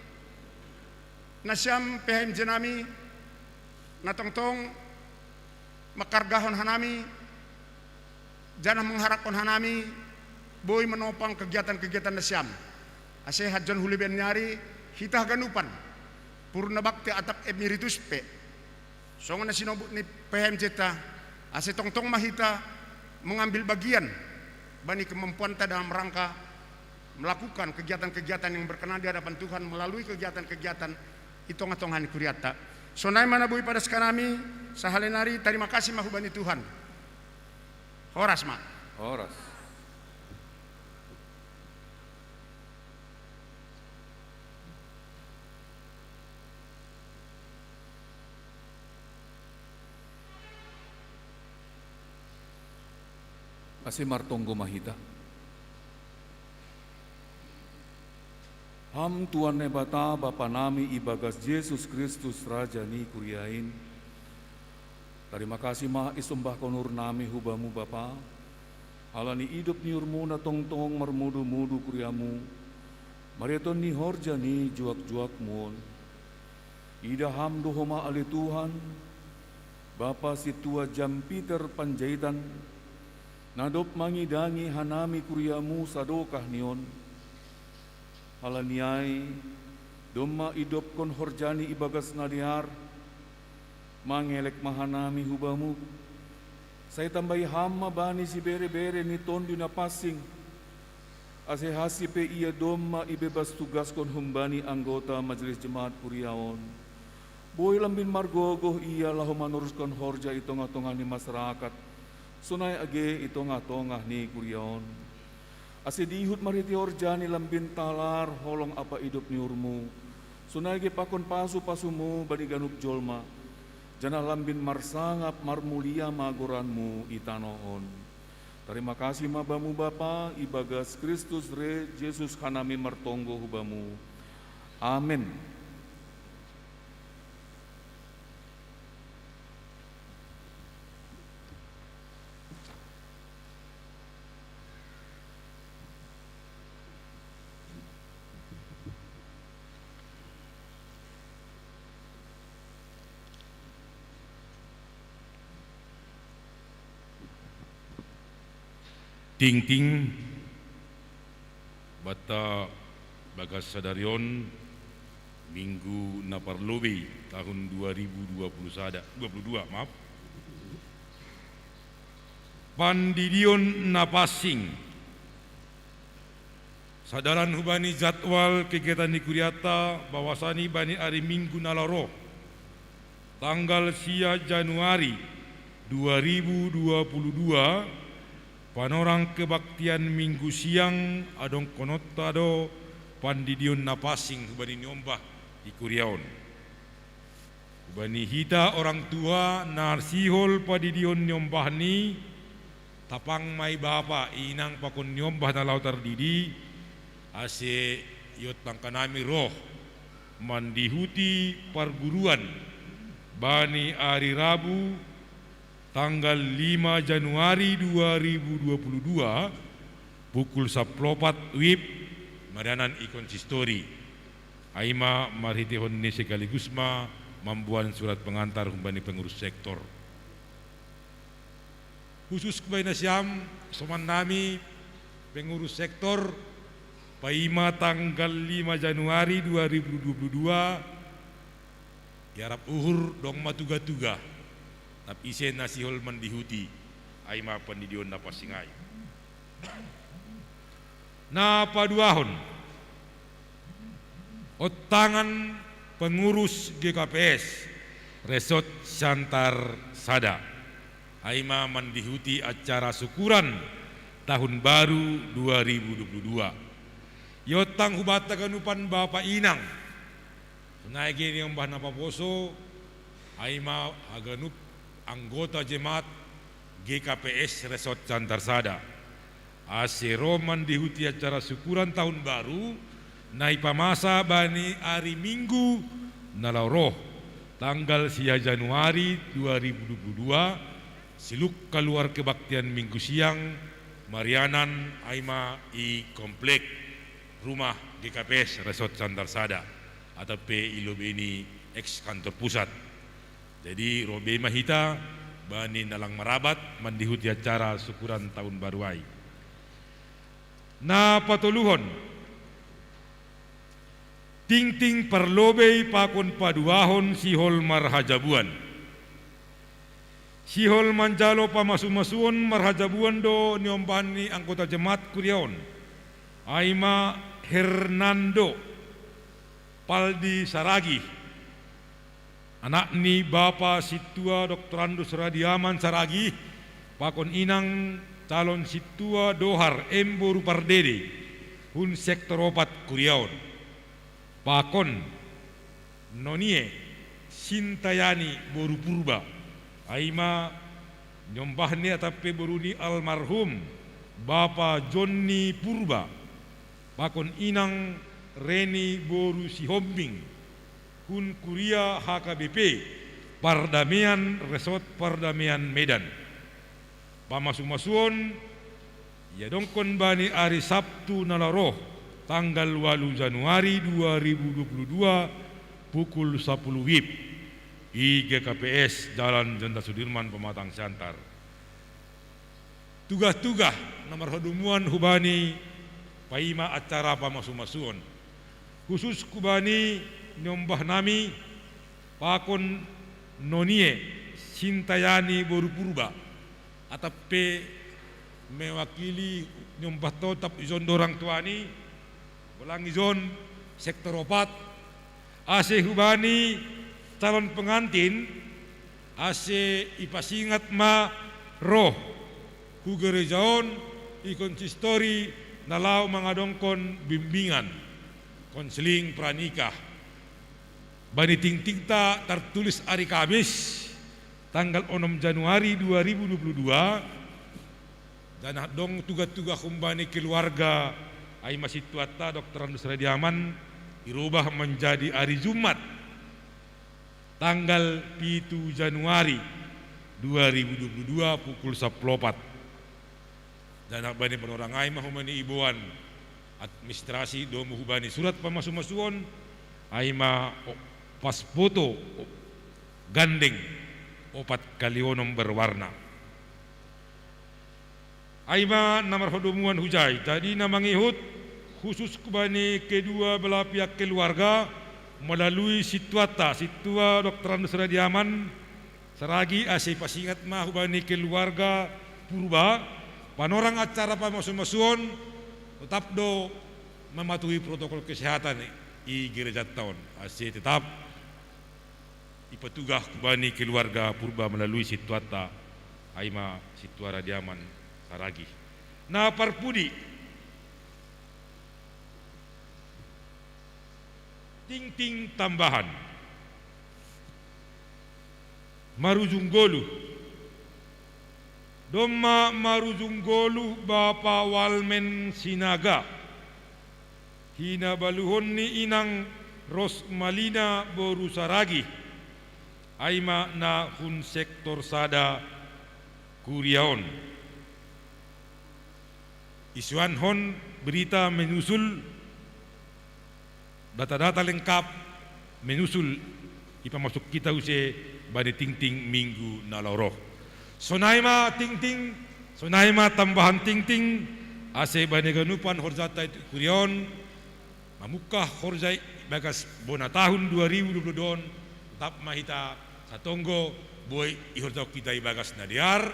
nasiam P H M J nami, na tongtong manghargahon hanami, janah mangharapkon hanami boi manopang kegiatan-kegiatan nasiam. Ase hanjon hulebihan ni ari, hita haganupan, purna bakti atap emeritus pe, songon na sinobut ni P H M J ta, ase tongtong ma hita mengambil bagian bani kemampuanta dalam rangka melakukan kegiatan-kegiatan yang berkenan di hadapan Tuhan melalui kegiatan-kegiatan i tongah-tongah ni kurianta. Sonai ma na boi padaskan nami, sahali nari tarima kasih ma hubani Tuhan. Horas ma. Horas. Ase martonggo ma hita. Ham Tuhan Naibata, Bapa nami ibagas Jesus Kristus, Raja ni kuria in, tarima kasih ma isombahkon uhur nami hu Bamu, Bapa, halani idop ni uhurMu na tongtong marmudu-mudu kuriaMu, marhitean ni horja ni juak-juakMu on. Idah Ham do homa, ale Tuhan, Bapa Sintua Jan Peter Panjaitan, na dob mangidangi hanami kuriaMu sadokah ni on. Halani ai, domma idopkon horjaNi ibagas na dear, mangelek ma hanami hu Bamu. Sai tambai Ham ma bani sibere-bere ni Tonduy Napansing, ase hansi pe ia domma ibebas tugaskon humbani anggota majelis jemaat kuria on, boi lambin margogoh ia laho manoruskon horja i tongah-tongah ni masyarakat, sonai age i tongah-tongah ni kuria on. Ase diihut marhite horjaNi lambin talar holong ampa idop ni uhurMu, sonai age pakon pasu-pasuMu bani ganup jolma, janah lambin marsangap marmulia ma goranMu i tanoh on. Tarima kasih ma Bamu Bapa, ibagas Kristus re Jesus hanami martonggo hu Bamu. Amen. Tingting, bata bagas sadari on, minggu na parlobei tahun dua ribu dua puluh sada, dua puluh dua, maaf. Pandidion na pansing. Sadalan hubani jadwal kegiatan ni kuriata, bahwasani bani ari Minggu na laho ro, tanggal sia Januari dua ribu dua puluh dua, panorang kebaktian Minggu siang adongkononta do pandidion na pansing hubani niombah di kuria on. Hubani hita orang tua na sihol pandidion niombahni, tapang ma i bapa, inang pakon niombah na laho tardidi, ase iontang hanami roh mandihuti parguruan bani ari Rabu tanggal lima Januari dua ribu dua puluh dua, pukul sampulu opat wib, marianan i konsistori. Ai ma marhiteihon ni i sekaligus ma mamboan surat pengantar humbani pengurus sektor. Khusus hubani nasiam, somannami pengurus sektor, paima tanggal lima Januari dua ribu dua puluh dua, iarap uhur dong ma tuga-tuga, tapi ise na sihol mandihuti, ai ma pandidion na pansing ai. Na paduahon, ontangan pengurus G K P S Resort Siantar Sada, ai ma mandihuti acara syukuran tahun baru dua ribu dua puluh dua. Iontang hubanta haganupan bapa inang, sonai ge niombah na paposo, ai ma haganup anggota jemaat G K P S Resort Siantar Sada, ase ro mandihuti acara syukuran tahun baru na ipamasa bani ari Minggu na laho ro, tanggal sia Januari dua ribu dua puluh dua, siluk kaluar kebaktian Minggu siang, marianan ai ma i komplek rumah G K P S Resort Siantar Sada, atau pe i lobei ni eks kantor pusat. Jadi, ro be ma hita bani na lang marabat mandihuti acara syukuran tahun baru ai. Na patoluhon, tingting parlobei pakon paduahon sihol marhajabuan. Sihol manjalo pamasumasuon marhajabuan do niombah ni anggota jemaat kuria on, ai ma Hernando Paldi Saragih, anak ni bapa sintua Doktorandus Radiaman Saragih, pakon inang calon sintua Dohar M boru Pardede, hun sektor opat kuria on. Pakon Nonie Sintayani boru Purba, ai ma niombahni atap pe boru ni almarhum bapa Jonni Purba, pakon inang Reni boru Sihombing, hun kuria H K B P Pardamean Resort Pardamean Medan. Pamasumasuon iadongkon bani ari Sabtu na laho ro, tanggal ualu Januari dua ribu dua puluh dua, pukul sampulu wib, i G K P S Jalan Jenderal Sudirman Pematang Siantar. Tuga-tuga na marhadomuan hubani paima acara pamasumasuon. Khusus hubani niombahnami pakon Nonie Sintayani boru Purba, atap pe mewakili niombahta on, tap ijon do orang tuani, golang ijon sektor opat, ase hubani calon pengantin, ase ipasingat ma roh hu gereja on, i konsistori na laho mangadongkon bimbingan konseling pranikah. Bani tingtingta tartulis ari Kamis, tanggal onom Januari dua ribu dua puluh dua, janah dong tuga-tuga humbani keluarga, ai ma sintuanta Doktorandus Radiaman, irubah manjadi ari Jumat, tanggal pitu Januari dua ribu dua puluh dua, pukul sampulu opat. Janah bani panorang ai ma hubani iboan administrasi domu hubani surat pamasumasuon, ai ma o-, paspoto, o-, gandeng opat kali onom berwarna. Ai ma na marhadomuan hujai, jadi na mangihut khusus hubani kedua belah pihak keluarga melalui sintuanta, sintua doktorandus Radiaman Saragi, ase pasingat ma hubani keluarga Purba, panorang acara pamasu-masuon tetap do mematuhi protokol kesehatan i gerejanta on, ase tetap ipatugah hubani keluarga Purba melalui sintuanta, ai ma sintua Radiaman Saragi. Na parpudi, tingting tambahan. Marujung goluh. Domma marujung goluh Bapa Walmen Sinaga, hinabaluhon ni inang Rosmalina boru Saragi, ai ma na hun sektor sada kuria on. Isuanhon berita menyusul, data-data lengkap menyusul ipamasuk hita use bani tingting minggu na laho roh. Sonai ma tingting, sonai ma tambahan tingting, ase bani ganupan horjanta i kuria on, mamungkah horja ibagas bona tahun dua ribu dua puluh dua on, tetap ma hita satonggo boi ihorjahon hita ibagas na dear,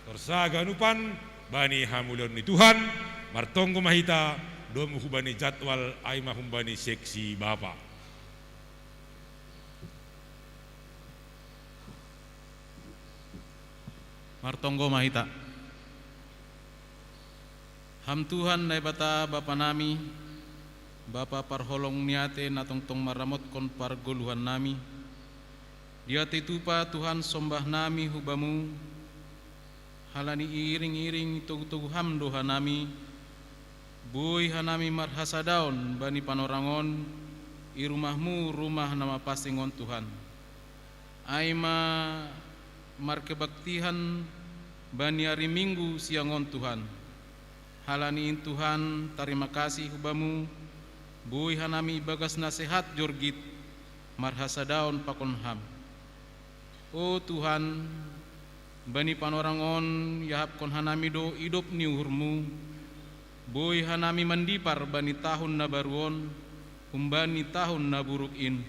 torsa ganupan bani hamuliaon ni Tuhan. Martonggo ma hita domu hubani jadwal, ai ma humbani seksi Bapa. Martonggo ma hita. Ham Tuhan Naibata Bapa nami, Bapa parholong ni ate na tongtong maramotkon pargoluhan nami, di ate tupa Tuhan sombah nami hu Bamu, halani iring-iring itogu-togu Ham do hanami, boi hanami marhasadaon bani panorang on i rumah-Mu, rumah na mapansing on Tuhan. Ai ma markebaktihan bani ari Minggu siang on Tuhan. Halani in Tuhan, tarima kasih hu Bamu, boi hanami ibagas na sehat jorgit marhasadaon pakon Ham. O Tuhan, bani panorang on iahapkon hanami do idop ni uhur-Mu, boi hanami mandipar bani tahun na baru on humbani tahun na buruk in.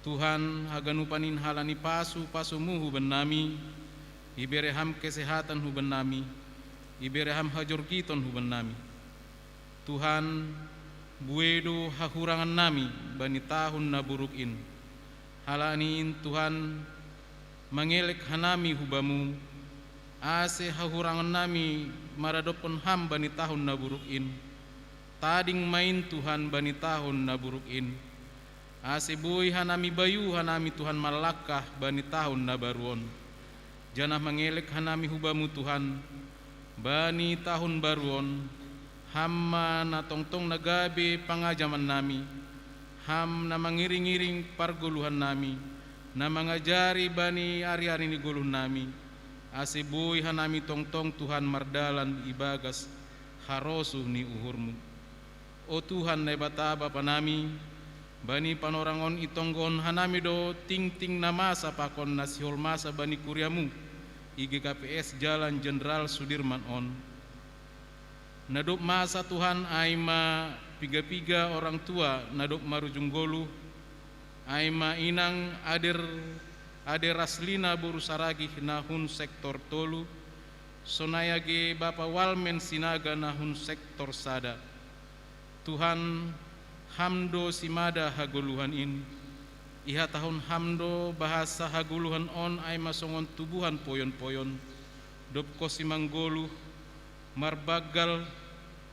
Tuhan, haganupan in halani pasu-pasu-Mu hubannami, ibere Ham kesehatan hubannami, ibere Ham hajorgiton hubannami. Tuhan, buei do hahurangannami bani tahun na buruk in. Halani in Tuhan, mangelek hanami hu Bamu, ase hahurangannami maradophon Ham bani tahun na buruk in. Tading ma in Tuhan bani tahun na buruk in, ase boi hanami bayu hanami Tuhan manlangkah bani tahun na baru on. Janah mangelek hanami hu Bamu Tuhan, bani tahun baru on, Ham ma na tongtong na gabe pangajamannami, Ham na mangiring-iring pargoluhannami, na mangajari bani ari-ari ni goluhnami, ase boi hanami tongtong Tuhan mardalan ibagas harosuh ni uhur-Mu. O Tuhan Naibata Bapa nami, bani panorang on itonggohon hanami do tingting na masa pakon na sihol masa bani kuria-Mu i G K P S Jalan Jenderal Sudirman on. Na dob masa Tuhan, ai ma piga-piga orang tua na dob marujung goluh, ai ma inang Ader, Ader Aslina boru Saragih na hun sektor tolu, sonai age Bapa Walmen Sinaga na hun sektor sada. Tuhan, Ham do simada hagoluhan in. Ihatahon Ham do bahasa hagoluhan on ai ma songon tubuhan poyon-poyon, dob konsi manggoluh, marbanggal,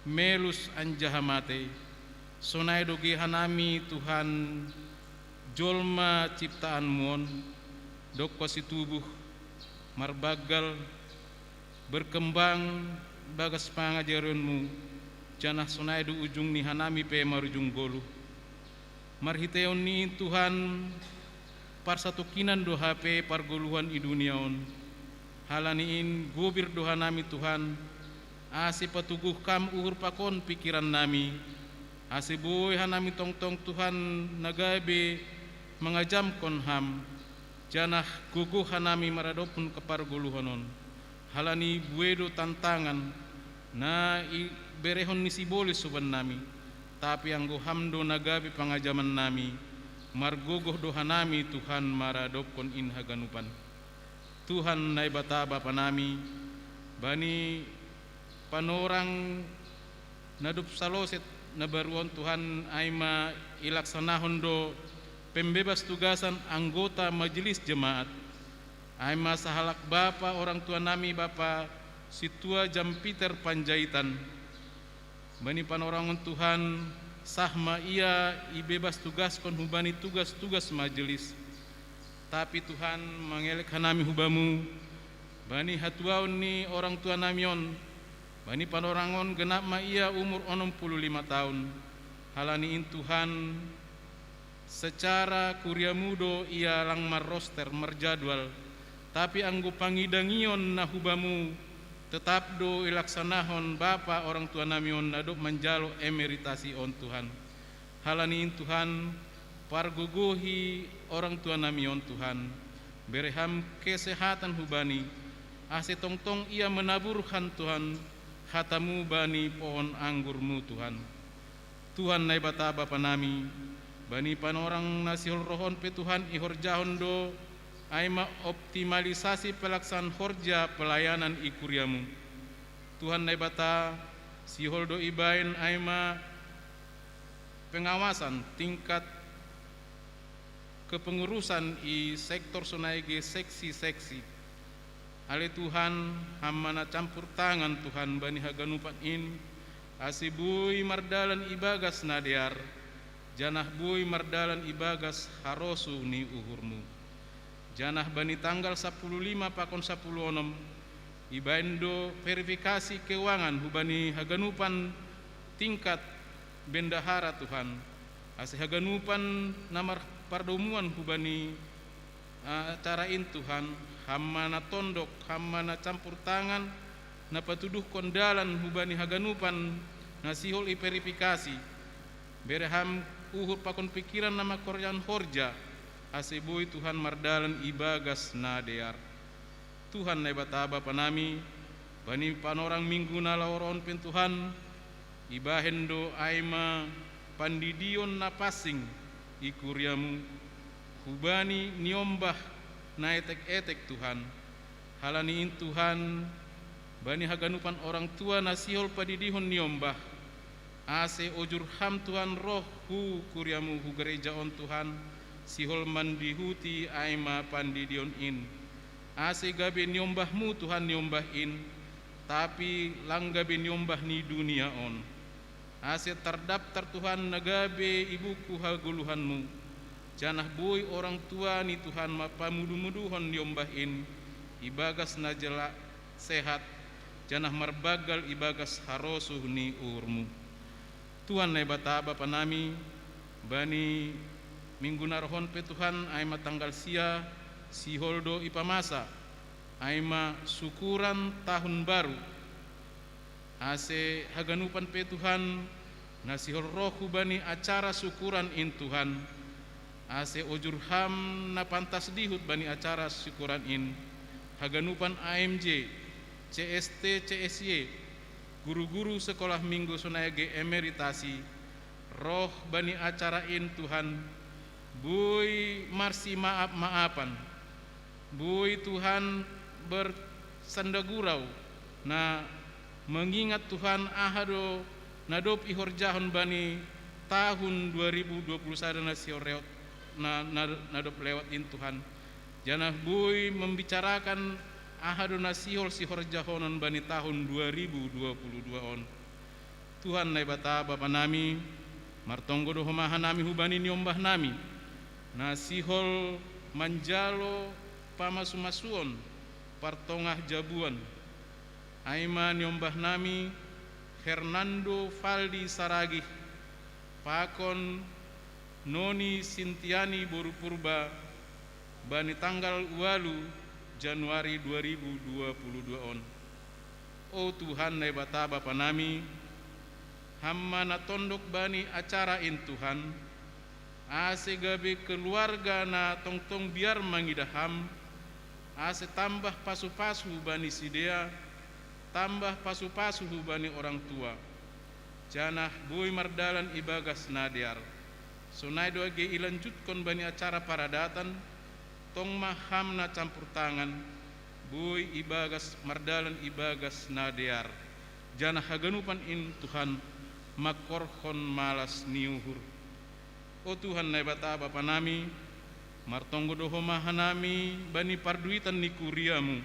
melus anjaha matei. Sonai do ge hanami Tuhan, jolma ciptaan-Mu on, dob konsi tubuh, marbanggal, berkembang bagas pangajarion-Mu, janah sonai do ujung ni hanami pe marujung goluh. Marhiteion ni in Tuhan, parsatongkinan do hape pargoluhan i dunia on. Halani in gobir do hanami Tuhan, ase patuguh Kam uhur pakon pikirannami, ase boi hanami tongtong Tuhan na gabe mangajamkon Ham, janah gogoh hanami maradophon pargoluhan on. Halani buedo tantangan na iberehon ni sibolis hubannami, tapi anggo Ham do na gabe pangajaman nami, margogoh do hanami Tuhan maradopkon in haganupan. Tuhan Naibata Bapa nami, bani panorang na dob saloset na baruon Tuhan, ai ma ilaksanahon do pembebas tugasan anggota majelis jemaat, ai ma sahalak bapa orang tua nami bapa sintua Jampiter Panjaitan. Bani panorangon Tuhan, sah ma ia ibebas tugaskon hubani tugas-tugas majelis. Tapi Tuhan, mangelek hanami hubamu, bani hatuaon ni orang tua nami on, bani panorangon genap ma ia umur onom puluh lima tahun. Halani in Tuhan, secara kuriamu do ia lang marroster marjadwal, tapi anggo pangidangion na hubamu, tetap do ilaksanahon bapa orang tua nami on na dob manjalo emeritasi on Tuhan. Halani in Tuhan, pargogohi orang tua nami on Tuhan, bere Ham kesehatan hubani, ase tongtong ia menaburkan Tuhan hatamu bani pohon anggurmu Tuhan. Tuhan Naibata Bapa nami, bani panorang na sihol rohon pe Tuhan ihorjahon do, ai ma optimalisasi pelaksan horja pelayanan i kuriamu. Tuhan Naibata, sihol do ibaen ai ma pengawasan tingkat kepengurusan i sektor sonai ge seksi-seksi. Ale Tuhan, Ham ma na campur tangan Tuhan bani haganupan in, ase boi mardalan ibagas na dear, janah boi mardalan ibagas harosuh ni uhurmu. Janah bani tanggal sapuluh lima pakon sapuluh onom, ibaen do verifikasi keuangan hubani haganupan tingkat bendahara Tuhan, ase haganupan na marpardomuan hubani acara in Tuhan, Ham ma na tondok, Ham ma na campur tangan, na patuduhkon dalan hubani haganupan na sihol iverifikasi. Bere Ham uhur pakon pikiran na mangkorjahon horja, ase boi Tuhan mardalan ibagas na dear. Tuhan Naibata Bapa nami, bani panorang minggu na laho rohon pe Tuhan, ibahen do ai ma pandidion na pansing i kuriamu, hubani niombah na etek-etek Tuhan. Halani in Tuhan, bani haganupan orang tua na sihol padidihon niombah, ase ojur Ham Tuhan roh hu kuriamu hu gereja on Tuhan, sihol mandihuti ai ma pandidion in. Ase gabe niombahmu Tuhan niombah in, tapi lang gabe niombah ni dunia on. Ase tardaptar Tuhan na gabe i buku hagoluhanmu, janah boi orang tua ni Tuhan ma pamudu-muduhon niombah in, ibagas na jela sehat, janah marbanggal ibagas harosuh ni uhurmu. Tuhan Naibata Bapa nami, bani minggu na rohon pe Tuhan ai ma tanggal sia, sihol do ipamasa, ai ma syukuran tahun baru. Ase haganupan pe Tuhan, na sihol roh hubani acara syukuran in Tuhan, ase ojur Ham na pantas dihut bani acara syukuran in, haganupan A M J, C S T, C S Y, guru-guru sekolah minggu sonai ge emeritasi, roh bani acara in Tuhan, boi marsimaap-maapan, boi Tuhan bersandagurau, na mengingat Tuhan aha do na dob ihorjahon bani tahun dua ribu dua puluh sada na sihol rewot, na, na, na dob lewat in Tuhan. Janah boi membicarakan aha do na sihol sihorjahonon bani tahun dua ribu dua puluh dua on. Tuhan Naibata Bapa nami, martonggo do homa hanami hubani niombah nami, na sihol manjalo pamasu-masuon partongah jabuan. Ai ma niombah nami Hernando Faldi Saragih, pakon Noni Sintiani boru Purba, bani tanggal ualu Januari dua ribu dua puluh dua on. O Tuhan Naibata Bapa nami, Ham ma na tondok bani acara in Tuhan, ase gabe keluarga na tongtong biar mangidah Ham, Ase tambah pasu-pasu hubani sidea, tambah pasu-pasu hubani orang tua, janah boi mardalan ibagas na dear. Sonai do age ilanjutkon bani acara paradatan, tong ma ham na campur tangan, boi ibagas mardalan ibagas na dear, janah haganupan in Tuhan mangkorhon malas ni uhur. O Tuhan Naibata Bapa nami, martonggo do Ho ma hanami bani parduitan ni kuria-Mu.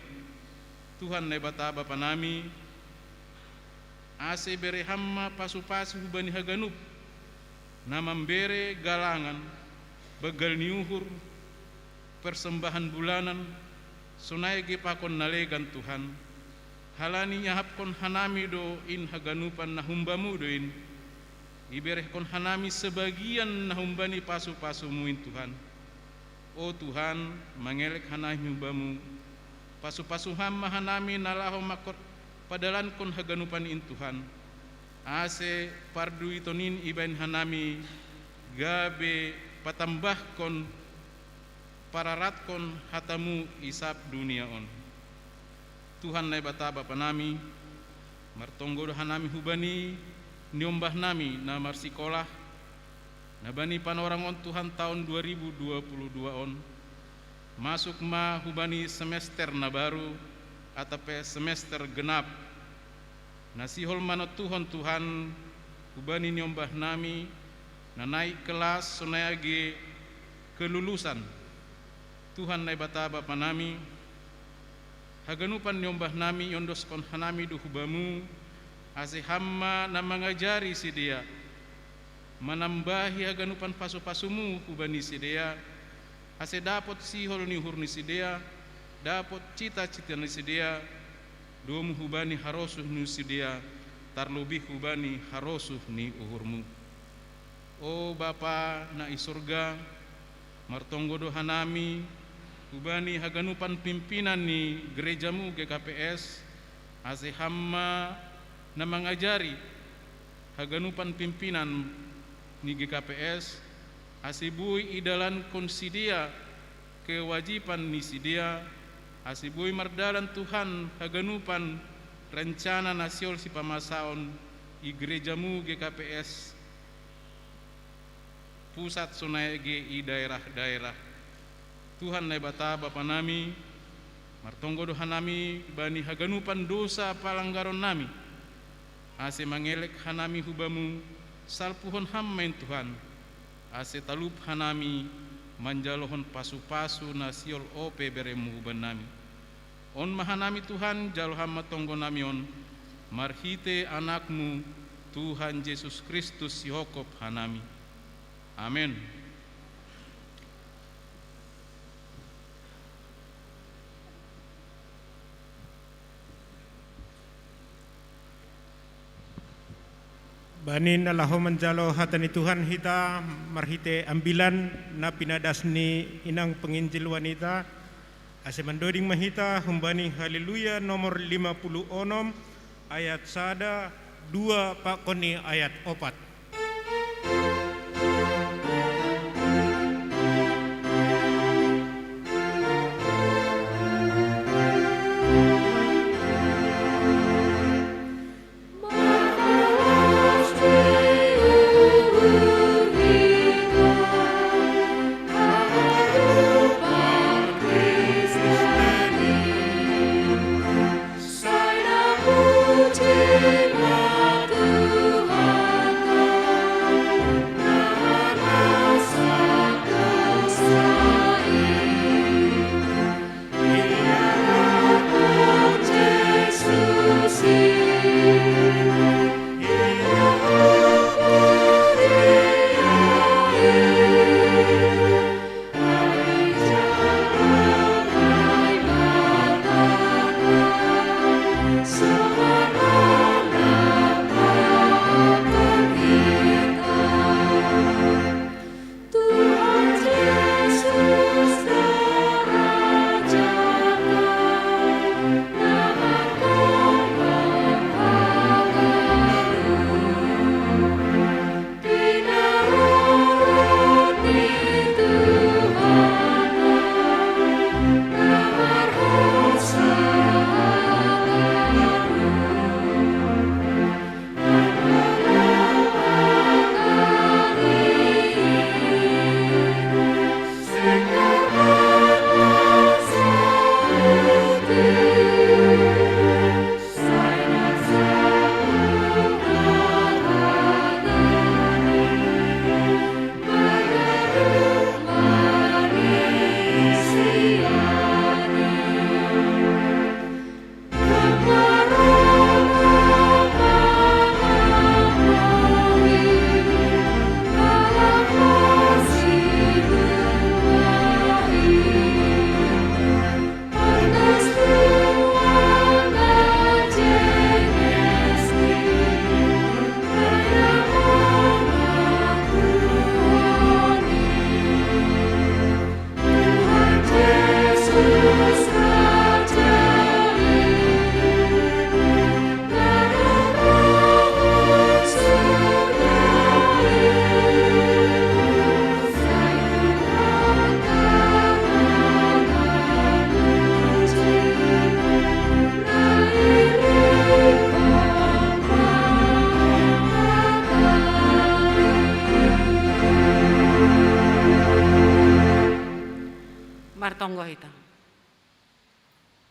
Tuhan Naibata Bapa nami, ase bere Ham ma pasu-pasu hubani haganup, na mambere galangan, banggal ni uhur, persembahan bulanan, sonai age pakon na legan Tuhan. Halani iahapkon hanami do in haganupan na humbamu do in, iberehkon hanami sebagian na humbani pasu-pasumu in Tuhan. O Tuhan, mangelek hanami humbamu, pasu-pasu Ham ma hanami na laho mangkor padalankon haganupan in Tuhan, ase parduiton in ibahen hanami gabe patambahkon pararatkon hatamu i sab dunia on. Tuhan Naibata Bapa nami, martonggo do hanami hubani niombah nami na marsikolah, na bani panorang on Tuhan taon dua ribu dua puluh dua on, masuk ma hubani semester na baru, atap pe semester genap, na sihol manontuhon Tuhan hubani niombah nami, na naik kelas sonai age kelulusan. Tuhan Naibata Bapa nami, haganupan niombah nami iondoskon hanami do hubamu, ase Ham ma na mangajari sidea, manambahi haganupan pasu-pasumu hubani sidea, ase dapot sihol ni uhur ni sidea, dapot cita-cita ni sidea, domu hubani harosuh ni sidea, tarlobih hubani harosuh ni uhurmu. O Bapa na i surga, martonggo do hanami hubani haganupan pimpinan ni gerejamu G K P S, ase Ham ma na mangajari haganupan pimpinan ni G K P S, ase boi idalankon sidea kewajiban ni sidea, ase boi mardalan Tuhan haganupan rencana na sihol sipamasaon i gerejamu G K P S pusat sonai age i daerah-daerah. Tuhan Naibata Bapa nami, martonggo do hanami bani haganupan dosa palanggaron nami, ase mangelek hanami hubamu, salpuhon Ham ma in Tuhan, ase talup hanami manjalohon pasu-pasu na sihol ope beremu hubannami. On ma hanami Tuhan, jalo Ham ma tonggo nami on, marhite Anakmu, Tuhan Jesus Kristus sihongkop hanami. Amen. Bani na laho manjalo hata ni Tuhan hita marhite ambilan na pinadas ni inang penginjil wanita, ase mandoding ma hita humbani Haleluya nomor lima puluh onom, ayat sada, dua pakon ni ayat opat.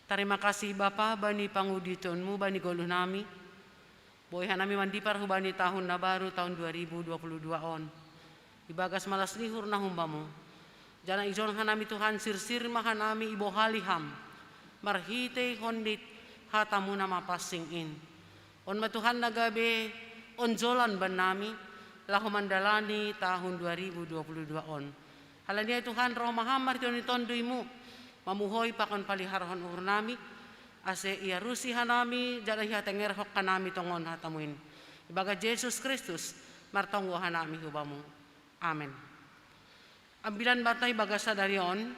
Tarima kasih Bapa bani panguditonmu bani goluh nami. Boi hanami mandipar hubani tahun na baru tahun dua ribu dua puluh dua on. Ibagas malas nihur na humbamu. Jana ijon hanami Tuhan sirsir ma hanami ibohali ham. Marhitei hondit hatamu na mapansing in. On ma Tuhan na gabe onjolan bannami, laho mandalani tahun dua ribu dua puluh dua on. Halani ai Tuhan roh ma ham marhitei ni tonduimu, mamuhoi pakon paliharhon uhurnami, ase iarusi hanami, jala ihatengerhon hanami tongon hatamuin. Ibagas Jesus Kristus, martonggo hanami hubamu. Amen. Ambilan banta ibagas sadari on,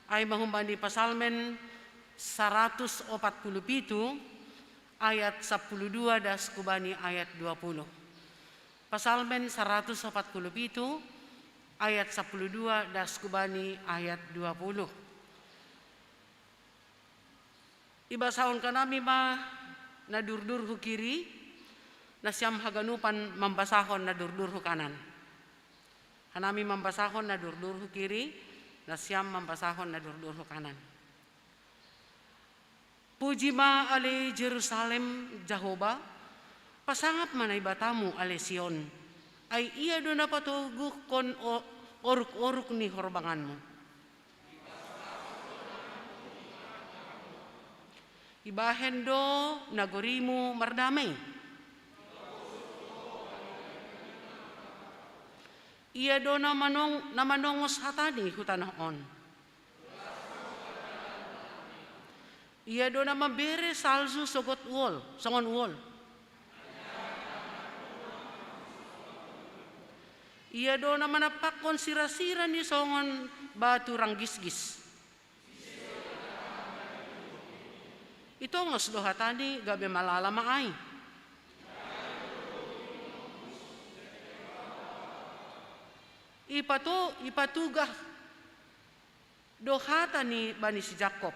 ai mahumbani pasalmen saratus opat puluh pitu, ayat sapuluh dua das kubani ayat dua puluh. Pasalmen saratus opat puluh pitu, ayat sapuluh dua das kubani ayat dua puluh. Ibasahon hanami ma na durdur hu kiri, nasiam haganupan mambasahon na durdur hu kanan. Hanami mambasahon na durdur hu kiri, nasiam mambasahon na durdur hu kanan. Puji ma ale Jerusalem Jahoba, pasangap ma Naibatamu ale Sion, ai ia do na patoguhkon oruk-oruk ni horbanganmu. Ibahen do nagorimu mardamei. Ia do na manong na manongos hatani hu tanoh on. Ia do na mambere salju sogot uol songon uol. Ia do na manampakkon sira-sira ni songon batu ranggisgis. Itongos do hatani gabe malala ma ai. Ipato ipatugah do hata ni bani si Jakob.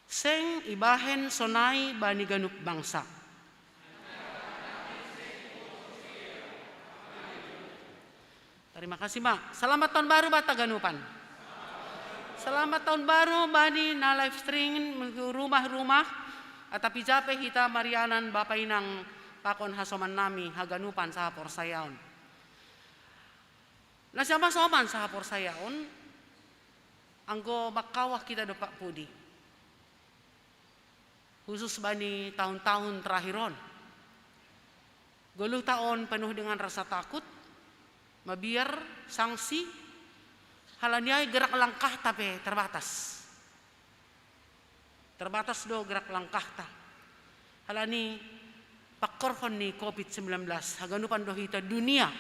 Seng ibahen sonai bani ganup bangsa. Tarima kasih ma. Selamat tahun baru banta ganupan. Selamat tahun baru bani na live stream rumah-rumah. Atapi jape hita marianan bapa inang pakon hasoman nami haganupan sahaporsayaon. Nasiam hasoman sahaporsayaon, anggo mangkawah hita dompak pudi. Khusus bani tahun-tahun terakhir on. Goluhta on penuh dengan rasa takut, mabiar, sangsi, halani ai gerak langkahta pe terbatas. Terbatas do gerak langkahta. Halani pangkorhon ni covid sembilan belas, haganupan do hita dunia,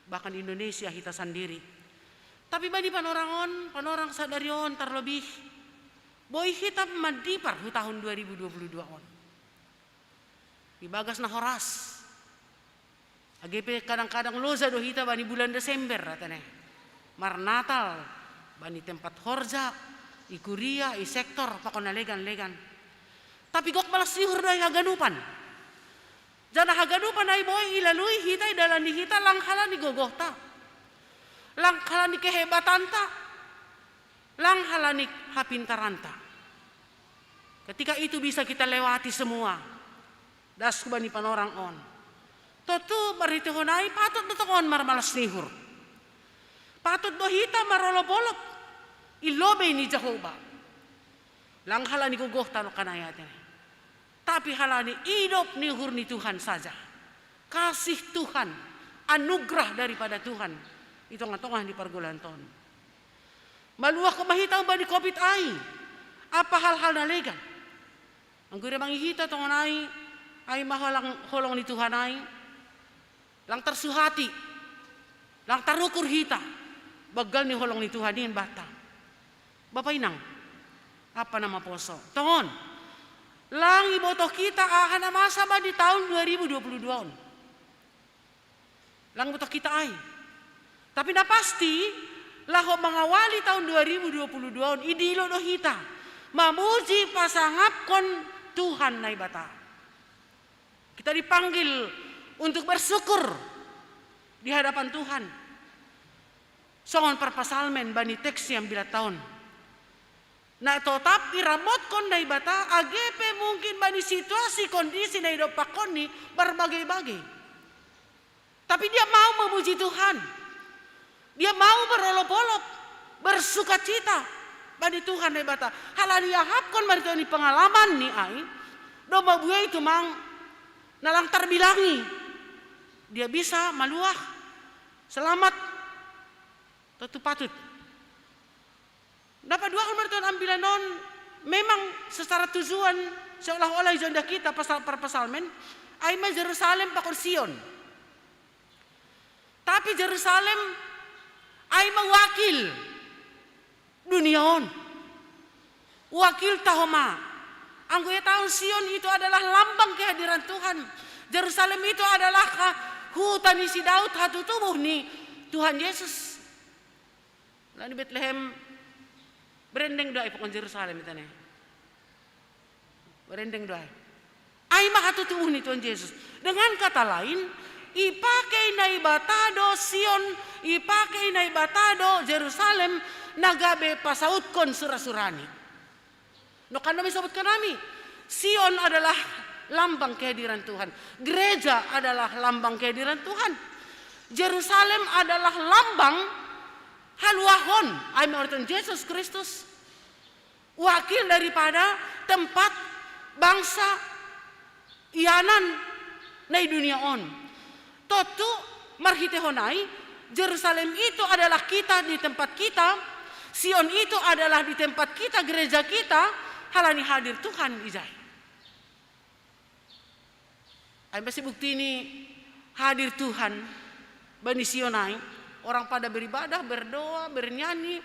bahkan Indonesia hita sandiri. Tapi bani panorang on, panorang sadari on tarlobih, boi hita mandipar hu tahun dua ribu dua puluh dua on. Ibagas na horas. Age pe kadang-kadang loja do hita bani bulan Desember, atene. Marnatal, bani tempat horja, i kuria, i sektor, pakon na legan-legan. Tapi gok malas sihur do ai haganupan. Jana haganupan ai boi ilalui hita, idalani hita lang halani gogohta. Lang halani kehebatanta. Lang halani hapintaranta. Ketika itu bisa kita lewati semua. Das hubani panorang on. Tontu marhiteihon ai patut do tongon marmalas nihur. Patut do hita marolop-olop. I lobei ni Jahowa. Lang halani gogohta nangkin ai, atene. Tapi halani idop ni uhur ni Tuhan saja. Kasih Tuhan, anugerah daripada Tuhan. I tongah-tongah ni pargulanta on. Maluahkon ma hita umbani covid ai. Apa hal-hal na legan. Anggo ira mangi hita tongon ai, ai ma holong, holong ni Tuhan ai. Lang tarsuhati, lang tarukur hita, banggal ni holong ni Tuhan i banta. Bapa inang, apa na maposo. Tongon, lang ibotoh hita aha na masa bani tahun dua ribu dua puluh dua on. Lang ibotoh hita ai. Tapi na pasti, laho mangawali tahun dua ribu dua puluh dua on, idilo do hita. Mamuji pasangapkon Tuhan Naibata. Kita dipanggil untuk bersyukur di hadapan Tuhan. Songon parpasalmen bani teks ni ambilan ta on. Na totap iramotkon Naibata, age pe mungkin bani situasi kondisi na idompakkonni marbage-bage. Tapi dia mau memuji Tuhan. Dia mau berolop-olop, bersukacita bani Tuhan Naibata. Halani iahapkon ma di tonga ni pengalamanni ai, domma buei tumang na lang tarbilangi. Dia bisa maluah, selamat, tontu patut. Na paduahon ma di tonga ni ambilan on, memang secara tujuan seolah-olah ijon dia kita pasal parpasalmen, ai ma Jerusalem pakon Sion. Tapi Jerusalem ai ma wakil dunia on. Wakilta homa. Anggo ia taon Sion itu adalah lambang kehadiran Tuhan. Jerusalem itu adalah ha-, huta ni si Daud, hatutubuh ni Tuhan Yesus. Lalu di Betlehem, berendeng do ai pakon Jerusalem, ita ne. Berendeng do ai. Ai ma hatutubuh ni Tuhan Yesus. Dengan kata lain, ipake Naibata do Sion, ipake Naibata do Jerusalem, na gabe pasautkon sura-surani. Nongkan do i sahat hami, Sion adalah lambang kehadiran Tuhan. Gereja adalah lambang kehadiran Tuhan. Jerusalem adalah lambang haluahon, ai ma Tuhan Yesus Kristus. Wakil daripada tempat bangsa ianan na i dunia on. Tontu marhitehon ai, Jerusalem itu adalah kita di tempat kita, Sion itu adalah di tempat kita, gereja kita, halani hadir Tuhan ijai. Ai ma si bukti ni hadir Tuhan bani Sion ai, orang pada beribadah, berdoa, bernyanyi.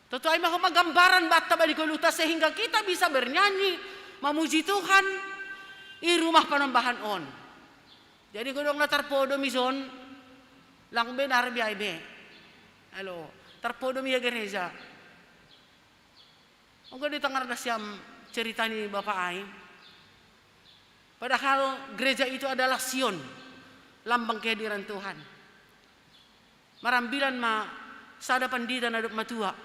Tontu ai ma homa gambaran banta bani ngolunta sehingga kita bisa bernyanyi, mamuji Tuhan i rumah panambahan on. Jadi godang na tarpodom ijon, lang be narbi ai be. Halo, tarpodom ia gereja. Anggo ditangar nasiam cerita ni bapa ai. Padahal gereja itu adalah Sion, lambang kehadiran Tuhan. Marambilan ma sada pandita na dob matua.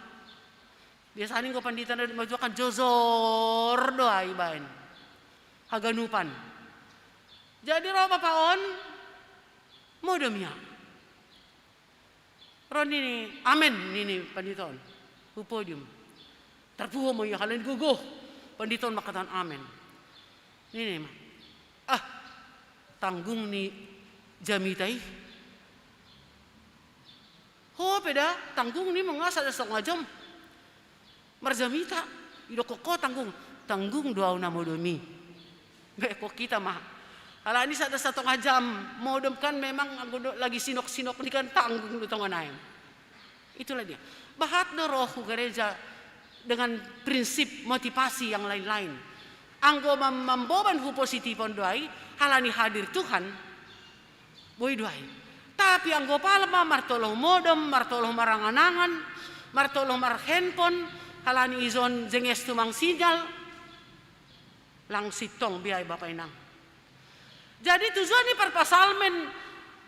Biasani anggo pandita na dob matua kan jojor do ai ibaen haganupan. Jadi ro bapa on, modom ia. Ro nini, "Amen," nini pandita on. Hu podium. Tarpuho ma ia halani gogoh. Pandita on mangkatahon amen. Nini ma, "Ah, tanggung ni jamita i. Ho pe da, tanggung ni mangasa da songa jam. Marjamita, idokkon ho tanggung, tanggung do au na modom i." Be, ho hita ma. Halani sada satonga jam modom kan memang anggo do lagi sinok-sinok ni kan tanggung do tongon ai. Itulah dia. Bahat do roh hu gereja dengan prinsip motivasi yang lain-lain. Anggo mam-, mamboban hu positifon do ai, halani hadir Tuhan, boi do ai. Tapi anggo pala ma martoloh modom, martoloh marangan-angan, martoloh marhandphone, halani ijon jenges tumang sinyal, lang sintong be ai bapa inang. Jadi tujuan ni parpasalmen,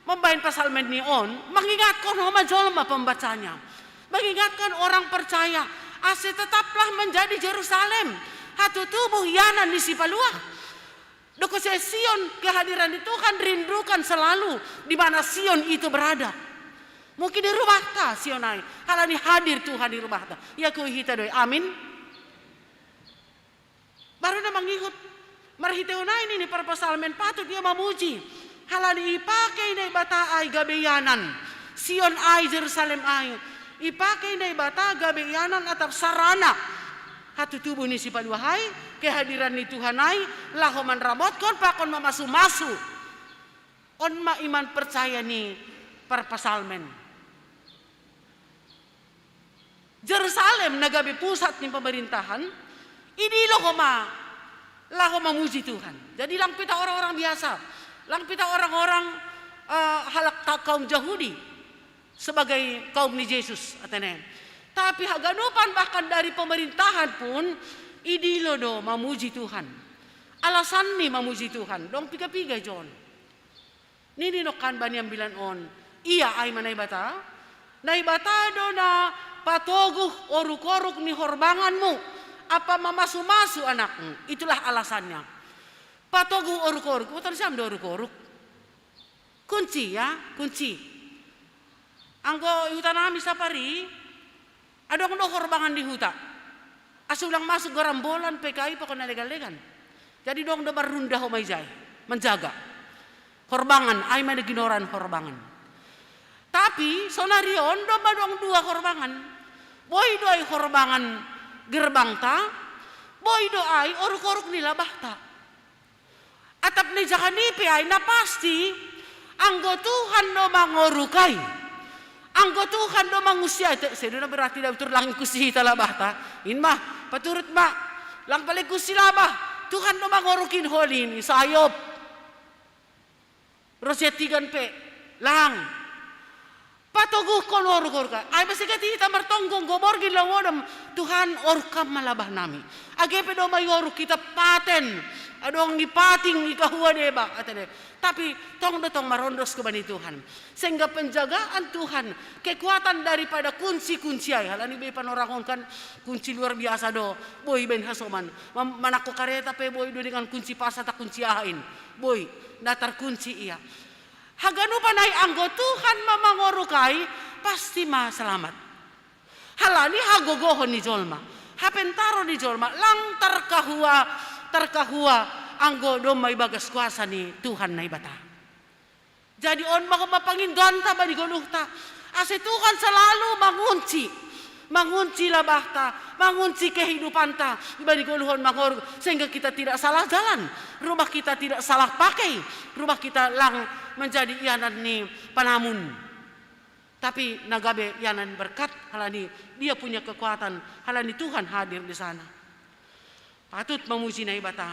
mambaen pasalmen ni on, mengingatkan homa jolma pembacanya. Mengingatkan orang percaya, ase tetaplah menjadi Jerusalem, hatutubuh ianan ni Sipaluah. Dokkon se Sion, kehadiran di Tuhan, rindukan selalu di mana Sion itu berada. Mungkin di rumahta Sion ai, halani hadir Tuhan di rumahta. Ia ku hita do i, amin. Baru na mangihut, marhitehon ai nini parpasalmen patut ia mamuji. Halani ipake Naibata ai gabe ianan. Sion ai, Jerusalem ai. Ipake Naibata gabe ianan atap sarana hatutubuh ni Sipaluah ai, kehadiran ni Tuhan ai, laho manramotkon pakon mamasu-masu. On ma iman percaya ni parpasalmen. Jerusalem na gabe pusat ni pemerintahan, idilo homa laho mamuji Tuhan. Jadi lang pe hita orang-orang biasa, lang pe hita orang-orang, eh, halak ta-, kaum Jahudi sebagai kaum ni Jesus, atene. Tapi haganupan bahkan dari pemerintahan pun idilo do mamuji Tuhan. Alasanni mamuji Tuhan, dong piga-piga ijon. Nini nongkan bani ambilan on, ia ai ma Naibata, Naibata do na patoguh oruk-oruk ni horbanganmu, ampa mamasu-masu anakmu. Itulah alasannya. Patoguh oruk-oruk. Botor siam do oruk-oruk. Kunci, ya, kunci. Anggo i huta nami sapari, adong do horbangan di huta. Asa ulang masuk garambolan, P K I, pokokna legan-legan. Jadi adong do marrunda homa ijai, manjaga. Horbangan, ai ma na ginoran horbangan. Tapi sonari on do adong dua horbangan. Boi do ai horbangan gerbangta, boi do ai oruk-oruk ni labahta. Atap ni jaha ni pe ai na pasti, anggo Tuhan do mangorukai, anggo Tuhan do mangusiai, te, sedo na berarti da utur lang ikusi hita labahta. In ma, paturut ma, lang pala ikusi labah, Tuhan do mangorukin holi ni sayop. Rosian tigan pe, lang. Patoguhkon oruk-oruk. Ai masigat hita martonggo, anggo borngin laho modom, Tuhan, oruk Ham ma labah nami. Age pe do mai oruk hita paten, adong i pating, i kahua deba, ate de. Tapi tong do tong marondos hubani Tuhan. Sehingga penjagaan Tuhan, kekuatan daripada kunci-kunci ai. Halani be panorang on kan kunci luar biasa do. Boi baen hasoman. Manangko kareta pe boi do dengan kunci pas atau kunci aha in. Boi, na tarkunci ia. Haganupan ai anggo Tuhan ma mangorukai, pasti ma selamat. Halani hagogohon ni jolma, hapentaron ni jolma, lang tarkahua, tarkahua anggo domma ibagas kuasa ni Tuhan Naibata. Jadi on ma homa pangindoanta bani goluhta, ase Tuhan selalu mangunci, mangunci labahta, mangunci kehidupanta, bani goluhon mangoruk, sehingga kita tidak salah jalan, rumah kita tidak salah pakai, rumah kita lang menjadi ianan ni panamun. Tapi na gabe ianan berkat, halani dia punya kekuatan, halani Tuhan hadir di sana. Patut mamuji Naibata.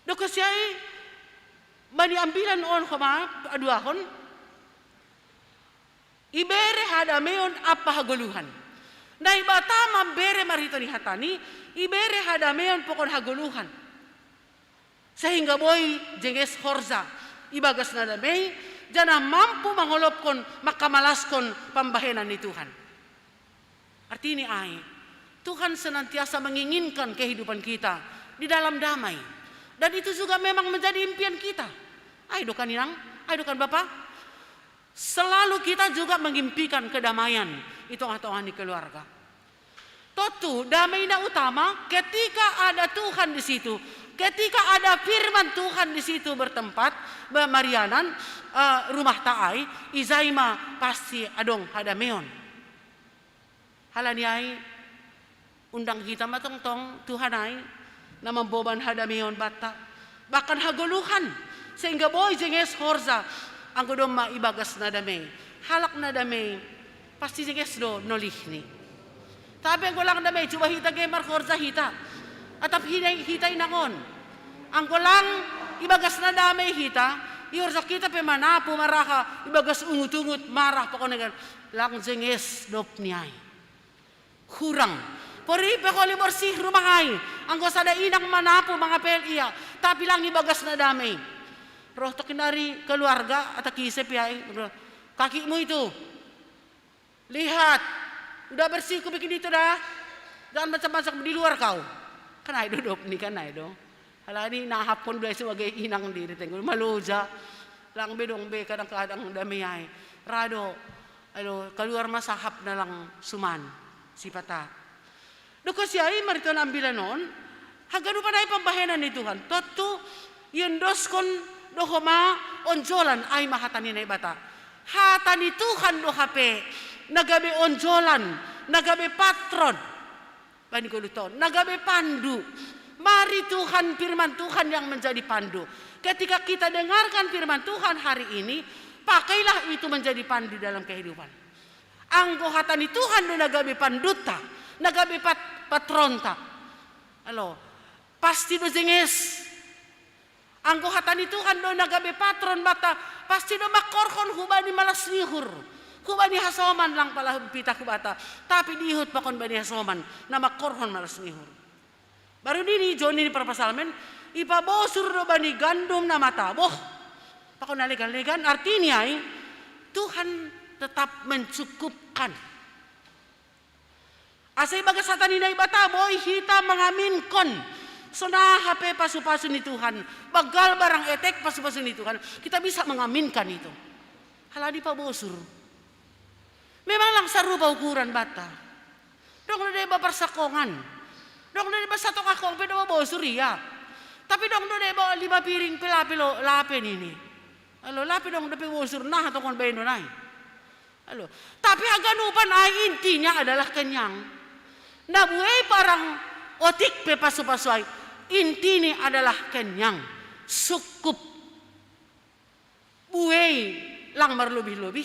Dokon siai bani ambilan on homa aduahon, ibere hadameon ampa hagoluhan. Naibata mambere marhite ni hatani, ibere hadameon pokon hagoluhan. Sehingga boi jenges horja ibagas na damei, janah mampu mangolopkon, mangkamalaskon pambahenan ni Tuhan. Artini ai, Tuhan senantiasa menginginkan kehidupan kita di dalam damai. Dan itu juga memang menjadi impian kita. Ai do kan inang, ai do kan bapa. Selalu kita juga mengimpikan kedamaian di tengah-tengah ni keluarga. Tontu damei na utama ketika ada Tuhan di situ, ketika ada firman Tuhan di situ bertempat, marianan, eh, rumahta ai, ijai ma pasti adong hadameon. Halani ai, undang hita ma tongtong Tuhan ai, na mamboban hadameon banta, bahkan hagoluhan, sehingga boi jenges horja, anggo domma ibagas na damei. Halak na damei, pasti jenges do nolihni. Tapi anggo lang damei, coba hita ge marhorja hita, atap hita, hita inang on. Anggo lang ibagas na damei hita, ihorja hita pe manapu maraha, ibagas ungut-ungut marah pokokna kan. Lang jenges dopni ai. Hurang. Pori pe holi borsih rumah ai, anggo sada inang manapu mangapel ia, tapi lang ibagas na damei. Roh tokkin ari keluarga atau kise pe ai, kakimu itu. Lihat, udah bersih kubikin itu dah. Jangan macam-macam di luar kau. Kan ai do dopni, kan ai do. Halani na haphon do ai sebagai inang di, di tenggol maloja. Lang be dong be kadang-kadang damei ai. Ra do, aduh, kaluar ma sahap na lang suman sipata. Dokon siai marhite ambilan on, haganupan ai pambahenan ni Tuhan. Tontu iondoskon do homa onjolan ai ma hata ni Naibata. Hata ni Tuhan do hape na gabe onjolan, na gabe patron. Bani goluhta on, na gabe pandu. Mari Tuhan, firman Tuhan yang menjadi pandu. Ketika kita dengarkan firman Tuhan hari ini, pakailah itu menjadi pandu dalam kehidupan. Anggo hata ni Tuhan do na gabe pandunta, na gabe pat-, patronta. Alo, pasti do jenges. Anggo hata ni Tuhan do na gabe patron banta, pasti do mangkorhon hubani malas ni uhur, hubani hasoman lang pala pitah hubata, tapi diihut pakon bani hasoman na mangkorhon malas ni uhur. Baru nini John nini parpsalmen, ipabosur do bani gandum na mataboh. Pakon na legan-legan, artini ai, Tuhan tetap mencukupkan. Asa i bagas hata ni Naibata boi hita mangaminkon. Songon aha pe pasu-pasu ni Tuhan, banggal barang etek pasu-pasu ni Tuhan, kita bisa mengaminkan itu. Halani pabosur. Memang lang sarupa ukuran banta. Dong do deba parsakongan. Dong do deba satongah kong pe do pabosur ia. Tapi dong do deba lima piring pe lape lo, lape nini. Alo, lape dong dope bosur, nah, tongkon baen do nai. Alo, tapi haganupan ai intinya adalah kenyang. Na buei barang otik pe pasu-pasu ai, intinya adalah kenyang, sukup. Buei lang marlobih-lobih,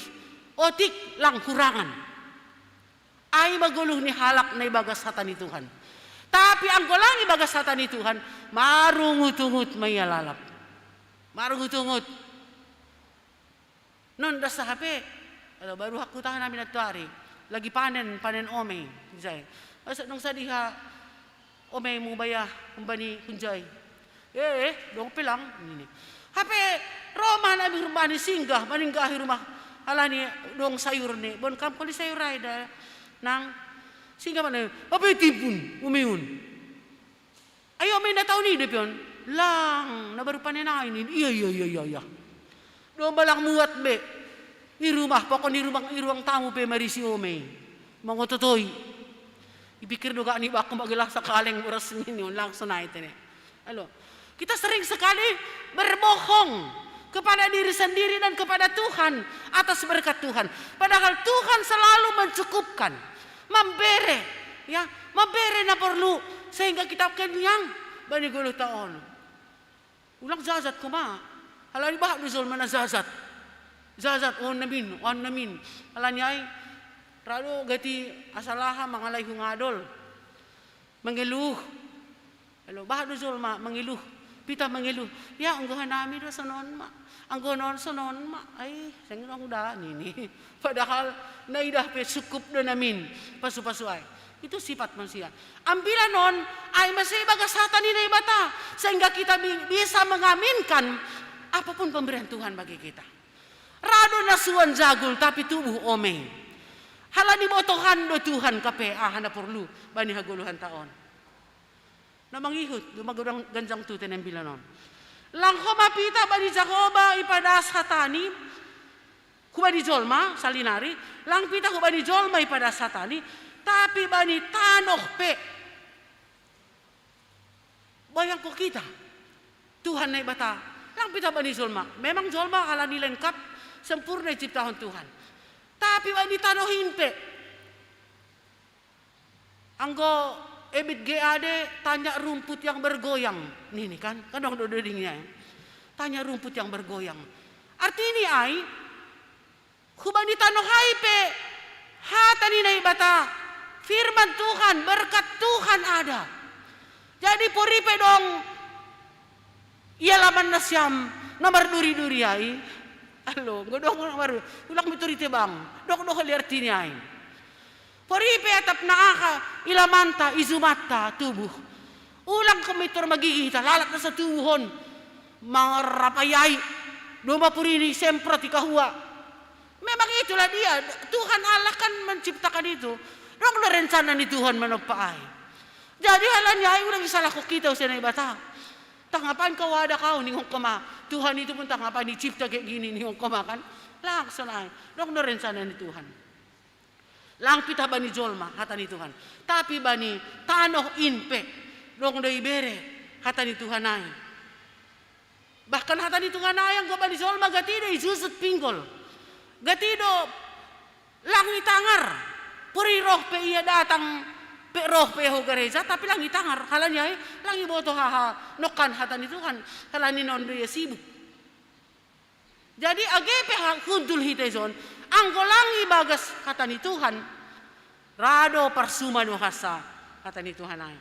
otik lang hurangan. Ai ma goluh ni halak na ibagas hata ni Tuhan. Tapi anggo lang ibagas hata ni Tuhan, marungut-ungut ma ia lalap. Marungut-ungut. Non das hape, alo, baru hakku tahan ami nantuari. Lagi panen, panen ome, jai. Asa dong sadiha omemu baya humbani hunjai. Eh, eh, dong pe lang, nini. Hape ro ma nami humbani singgah, maninggahi rumah halani dong sayur ni. Bon kam koli sayur ai da, nang. Singgah ma nami, hape timpun, umeon. Ai ome na taon i dope on. Lang, na baru panen ai nini. Ia, ia, ia, ia, ia. Domma lang muat be. I rumah, pokon i rumah, i ruang tamu pe marisi ome. Mangototoi. Ipikir do gak ni bakku ma gelah sakaleng boras nini on, langsung ai tene. Alo. Kita sering sekali berbohong kepada diri sendiri dan kepada Tuhan atas berkat Tuhan. Padahal Tuhan selalu mencukupkan, membere, ya, membere na porlu sehingga kita kenyang bani goluhta on. Ulang jajat ho ma. Halani bahat do jolma na jajat. Jajat, on namin, on namin. Halani ai, ra do gati asal aha mangalai hungadol. Mangeluh. Alo, bahat do jolma mangeluh. Pitah mangeluh. Ya, anggo hanami do sonon ma. Anggo non sonon ma. Ai, seng dong da, nini. Padahal naidah pe sukup do namin. Pasu-pasu ai. Itu sifat manusia. Ambilan on, ai masa ibagas hata ni Naibata, sehingga kita bi-, bisa mengaminkan apapun pemberian Tuhan bagi kita. Ra do na suan jagul, tapi tubuh ome. Halani botohan do Tuhan hape aha na porlu bani hagoluhanta on. Na mangihut, doma godang ganjang tu tene ambilan on. Lang ho ma pitah bani Jahowa ipadas hatani, hubani jolma, salinari, lang pitah hubani jolma ipadas hatani, tapi bani tanoh pe. Bayangko kita, Tuhan Naibata, lang pitah bani jolma. Memang jolma halani lengkap, sempurna iciptahon Tuhan. Tapi bani tanoh in pe. Anggo ebit ge ade, tanya rumput yang bergoyang. Nini kan, kan dong do doding ia. Tanya rumput yang bergoyang. Artini ai, hubani tanoh ai pe, hata ni Naibata, firman Tuhan, berkat Tuhan ada. Jadi pori pe dong ia laman nasiam na marduri-duri ai. Alo, anggo dong na marduri, ulang mituri tebang. Dong do holi artini ai. Pori pe atap na aha, i lamanta, i jumanta, tubuh. Ulang ho mitor magigi hita, lalat na satubuh on. Mangarrapai ai. Doma pori ni semprot i kahua. Memang itulah dia, Tuhan Allah kan menciptakan itu. Dong do rencana ni Tuhan manompa ai. Jadi halani ai ulang isalahkon kita use Naibata. Tanggapan kau ada kau ningon ho ma. Tuhan itu pun tanggapan dicipta kayak gini ningon ho ma kan. Langsung ai. Dong do rencana ni Tuhan. Lang pitah bani jolma, hata ni Tuhan. Tapi bani tanoh in pe, dong do ibere, hata ni Tuhan ai. Bahkan hata ni Tuhan ai anggo bani jolma gati do ijujut pinggol. Gati do lang itangar. Pori roh pe ia datang, pe roh pe ho gareja, tapi lang itangar. Halani ai, lang iboto haha, nongkan hata ni Tuhan. Halani non do ia sibuk. Jadi age pe ha-, hundul hita ison, anggo lang ibagas hata ni Tuhan, ra do parsuma do hasa hata ni Tuhan ai.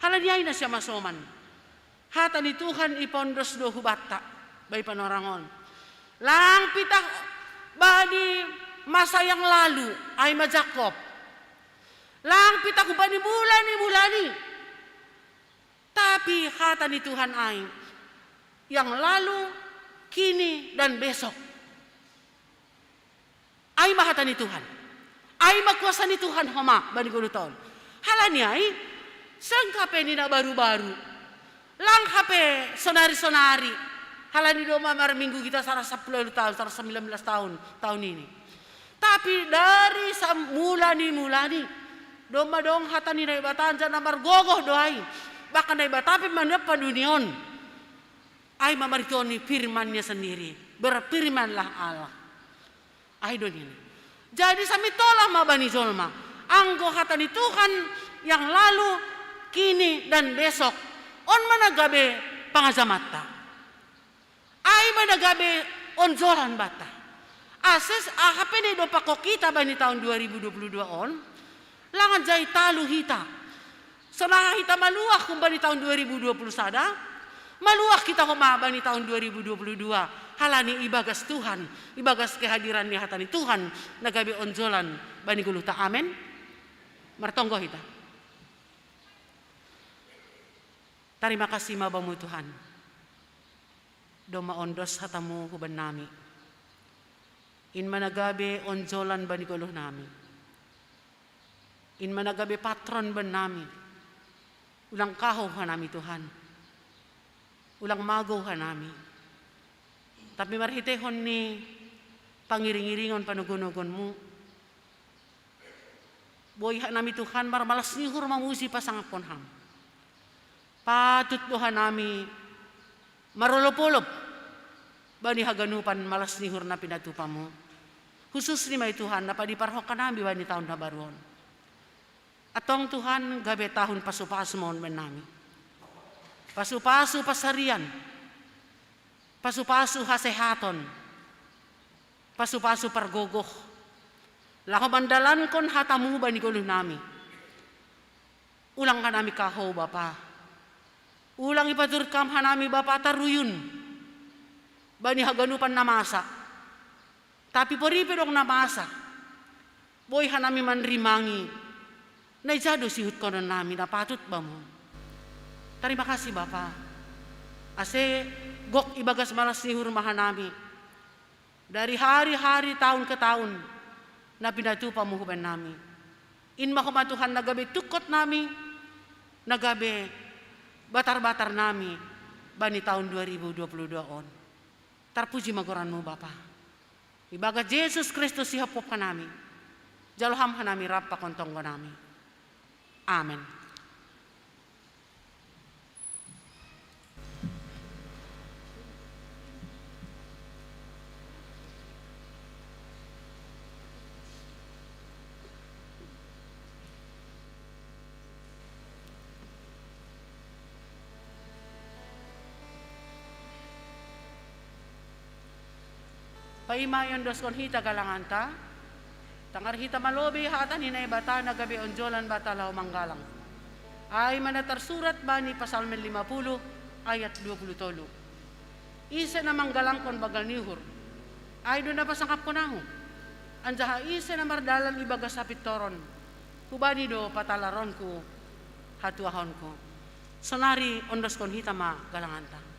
Halani ai na siamasoman. Hata ni Tuhan ipondos do hubanta, bai panorang on. Lang pitah bani masa yang lalu, ai ma Jakob. Lang pitah hubani mula ni mula ni. Tapi hata ni Tuhan ai, yang lalu, kini, dan besok. Ai ma hata ni Tuhan. Ai ma kuasa ni Tuhan homa bani goluhta on. Halani ai, seng hape ni na baru-baru. Lang hape sonari-sonari. Halani domma marminggu hita saratus sampulu ualu taon, saratus sambilan belas taon, taon ini. Tapi dari sam-, mula ni, mula ni. Domma dong hata ni Naibata, janah margogoh do ai. Bahkan Naibata pe manoppa dunia on. Ai ma marhitehon ni firman-Nya sendiri. Berfirmanlah Allah. Ai do nini. Jadi samitolah ma bani jolma. Anggo hata ni Tuhan yang lalu, kini, dan besok. On ma na gabe pangajamanta. Ai ma na gabe onjolan banta. Ase s-, aha pe na idompakkon hita bani taon dua ribu dua puluh dua on, lang anjai talu hita. Sonaha hita maluah humbani taon dua ribu dua puluh sada, maluah hita homa bani taon dua ribu dua puluh dua, halani ibagas Tuhan, ibagas kehadiran ni hata ni Tuhan, na gabe onjolan bani goluhta. Amen. Martonggo hita. Tarima kasih ma Bamu Tuhan. Domma ondos hatamu huban nami. In ma na gabe onjolan bani goluh nami. In ma na gabe patron ban nami. Ulang kahou hanami Tuhan. Ulang magou hanami. Tapi marhiteihon ni pangiring-iringon panogo-nogonmu, boi hanami Tuhan marmalas ni uhur mamuji pasangapkon Ham. Patut do hanami marolop-olop bani haganupan malas ni uhur na pinatupamu. Hususni ma i Tuhan na padiparhon hanami bani taon na baru on. Antong Tuhan, gabe tahun pasu-pasu ma on bannami. Pasu-pasu pansarian, pasu-pasu hasehaton, pasu-pasu pargogoh, laho mandalankon hatamu bani goluh nami. Ulang hanami kahou Bapa. Ulang ipaturut Ham hanami Bapa taruyun bani haganupan na masa. Tapi pori pe dong na masa, boi hanami manrimangi na ija do sihutkonon nami na patut Bamu. Tarima kasih Bapa. Ase gok ibagas malas ni uhur ma hanami. Dari hari-hari, tahun ke tahun, na pinatupamu huban nami. In ma homa Tuhan na gabe tungkot nami, na gabe batar-batar nami bani taon dua ribu dua puluh dua on. Tarpuji ma goranmu Bapa. Ibagas Jesus Kristus sihophop hanami. Jalo Ham hanami rap pakon tonggo nami. Amen. Paima iondoskon hita galanganta, tangar hita ma lobei hata ni Naibata na gabe onjolan banta laho manggalang. Ai ma na tarsurat bani Psalmen lima puluh ayat dua puluh tolu. Ise na manggalangkon banggal ni uhur, ai do na pasangapkon ahu. Anjaha ise na mardalan ibagas hapintoron, hubani do patalaronku hatuahonku. Sonari ondoskon hita ma galanganta.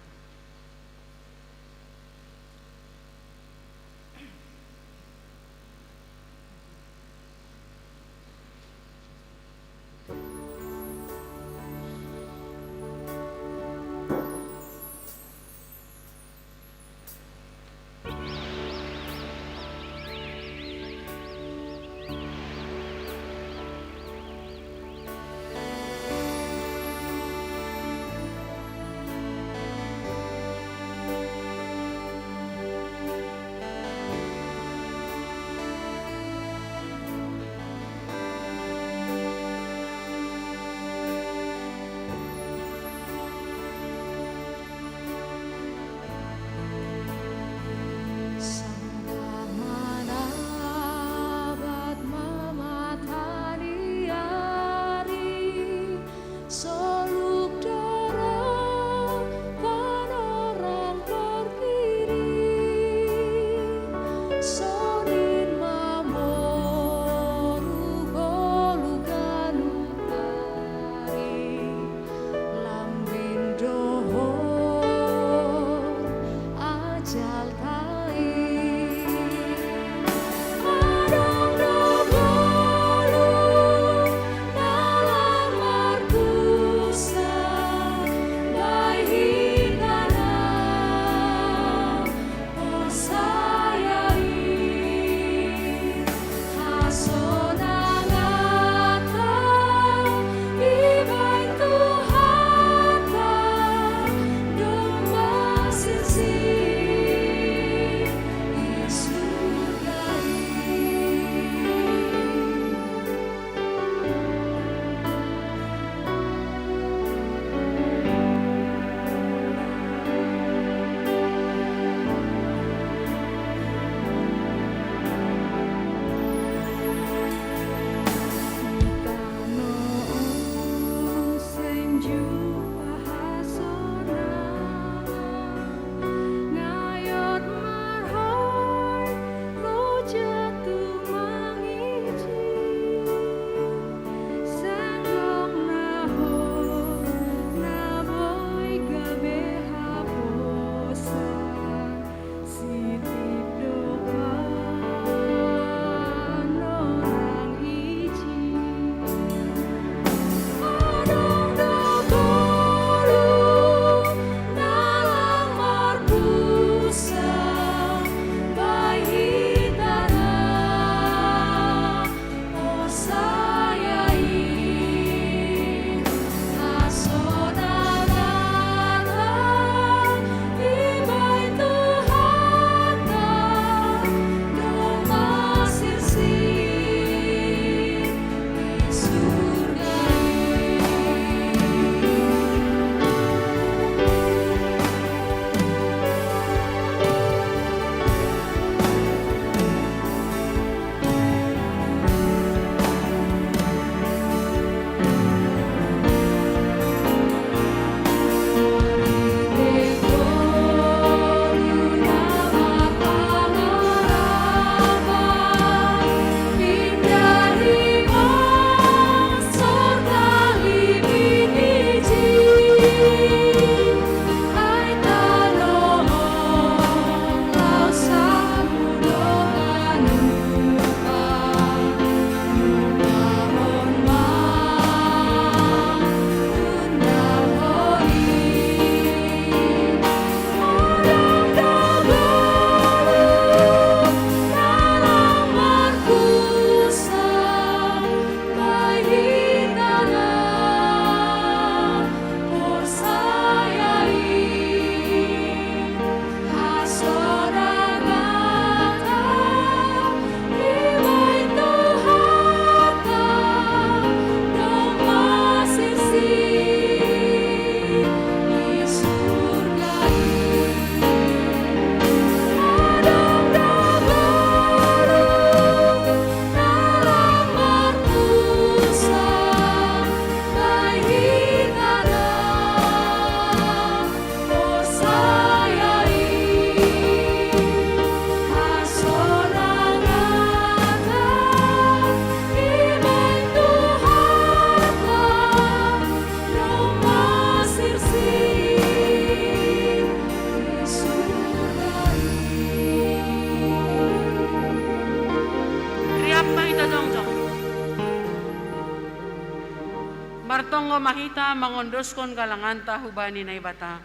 Mahita mangondoskon galanganta hubani Naibata.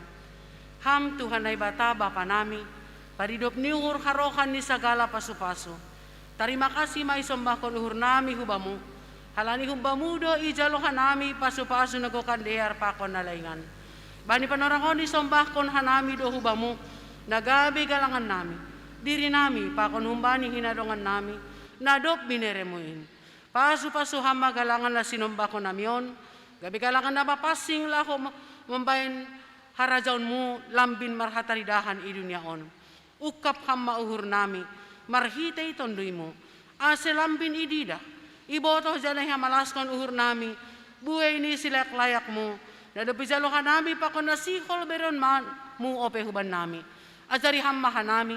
Ham Tuhan Naibata Bapa nami, paridop ni uhur harohan ni sagala pasu-pasu. Tarima kasih ma isombahkon uhur nami hubamu, halani humbamu do ijalo hanami pasu-pasu na gokan dear pakon na laingan. Bani panorangon isombahkon hanami do hubamu, na gabe galangan nami, diri nami pakon humbani hinadongan nami, na dob bineremu in. Pasu-pasu ham ma galangan na sinombahkon nami on, gabe galangan na mapansing laho mambahen harajaonmu lambin marhataridahan i dunia on. Ungkap ham ma uhur nami, marhitei tonduymu. Ase lambin ididah, ibotoh janah ihamalaskon uhur nami, buei ni silayak-layakmu, na dob ijalo hanami pakon na sihol bereonmu ope huban nami. Ajari ham ma hanami,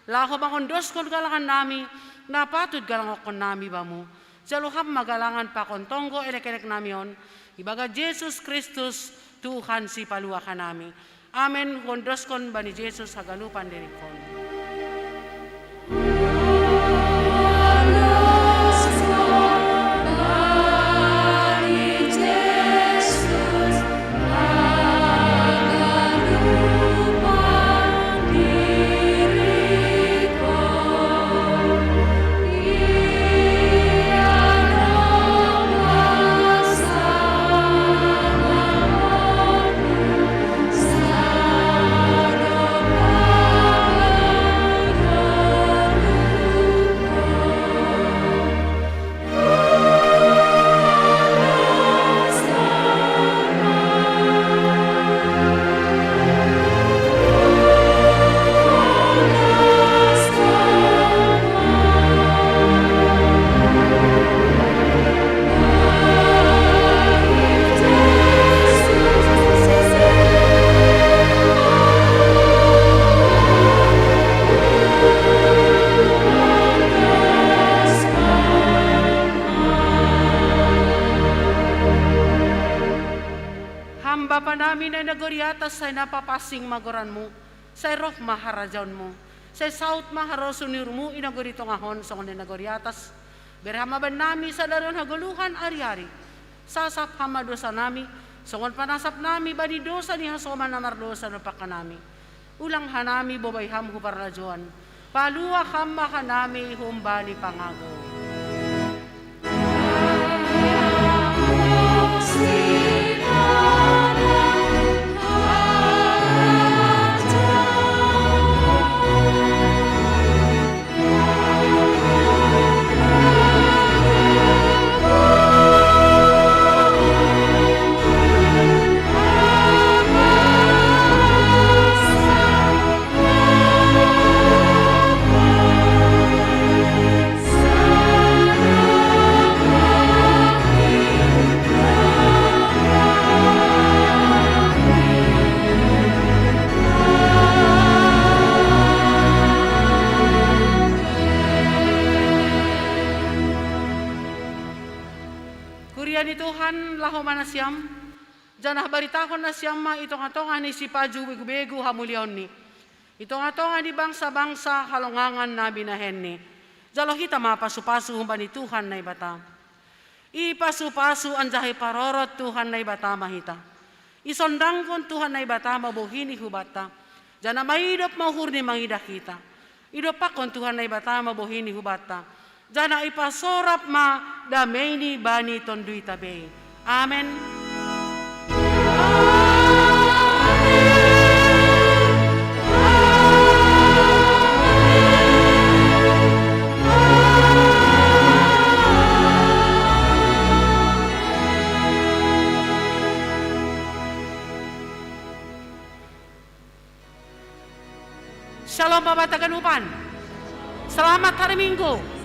laho mangondoskon galangan nami, na patut galangonkon nami bamu. Jalo ham ma galangan pakon tonggo elek-elek nami on, ibagas Jesus Kristus, Tuhan Sipaluah hanami. Amen, huondoskon bani Jesus haganupan diringkon. Ham Bapa nami na i nagori atas, sai na papansing ma goranmu, sai roh ma harajaonmu, sai saut ma harosuh ni uhurmu i nagori tongah on songon na i nagori atas. Bere ham ma bannami sadari on hagoluhan ari-ari. Sasap ham ma dosanami, songon panasap nami bani dosa ni hasoman na mardosa dompak hanami. Ulang hanami bobai ham hu parlajouan. Paluah ham ma hanami humbani pangago. Kuria ni Tuhan, laho ma nasiam, janah baritahon nasiam ma i tongah-tongah ni sipaju begu-begu hamuliaonni, i tongah-tongah ni bangsa-bangsa halongangan na binahenni. Jalo hita ma pasu-pasu humbani Tuhan Naibata. Ipasu-pasu anjaha iparorot Tuhan Naibata ma hita. Isondangkon Tuhan Naibata ma bohini hubanta, janah maidop ma uhurni mangidah hita. Idompakkon Tuhan Naibata ma bohini hubanta, janah ipasorap ma dameini bani tonduyta be. Amen. Shalom Bapak haganupan. Selamat hari Minggu.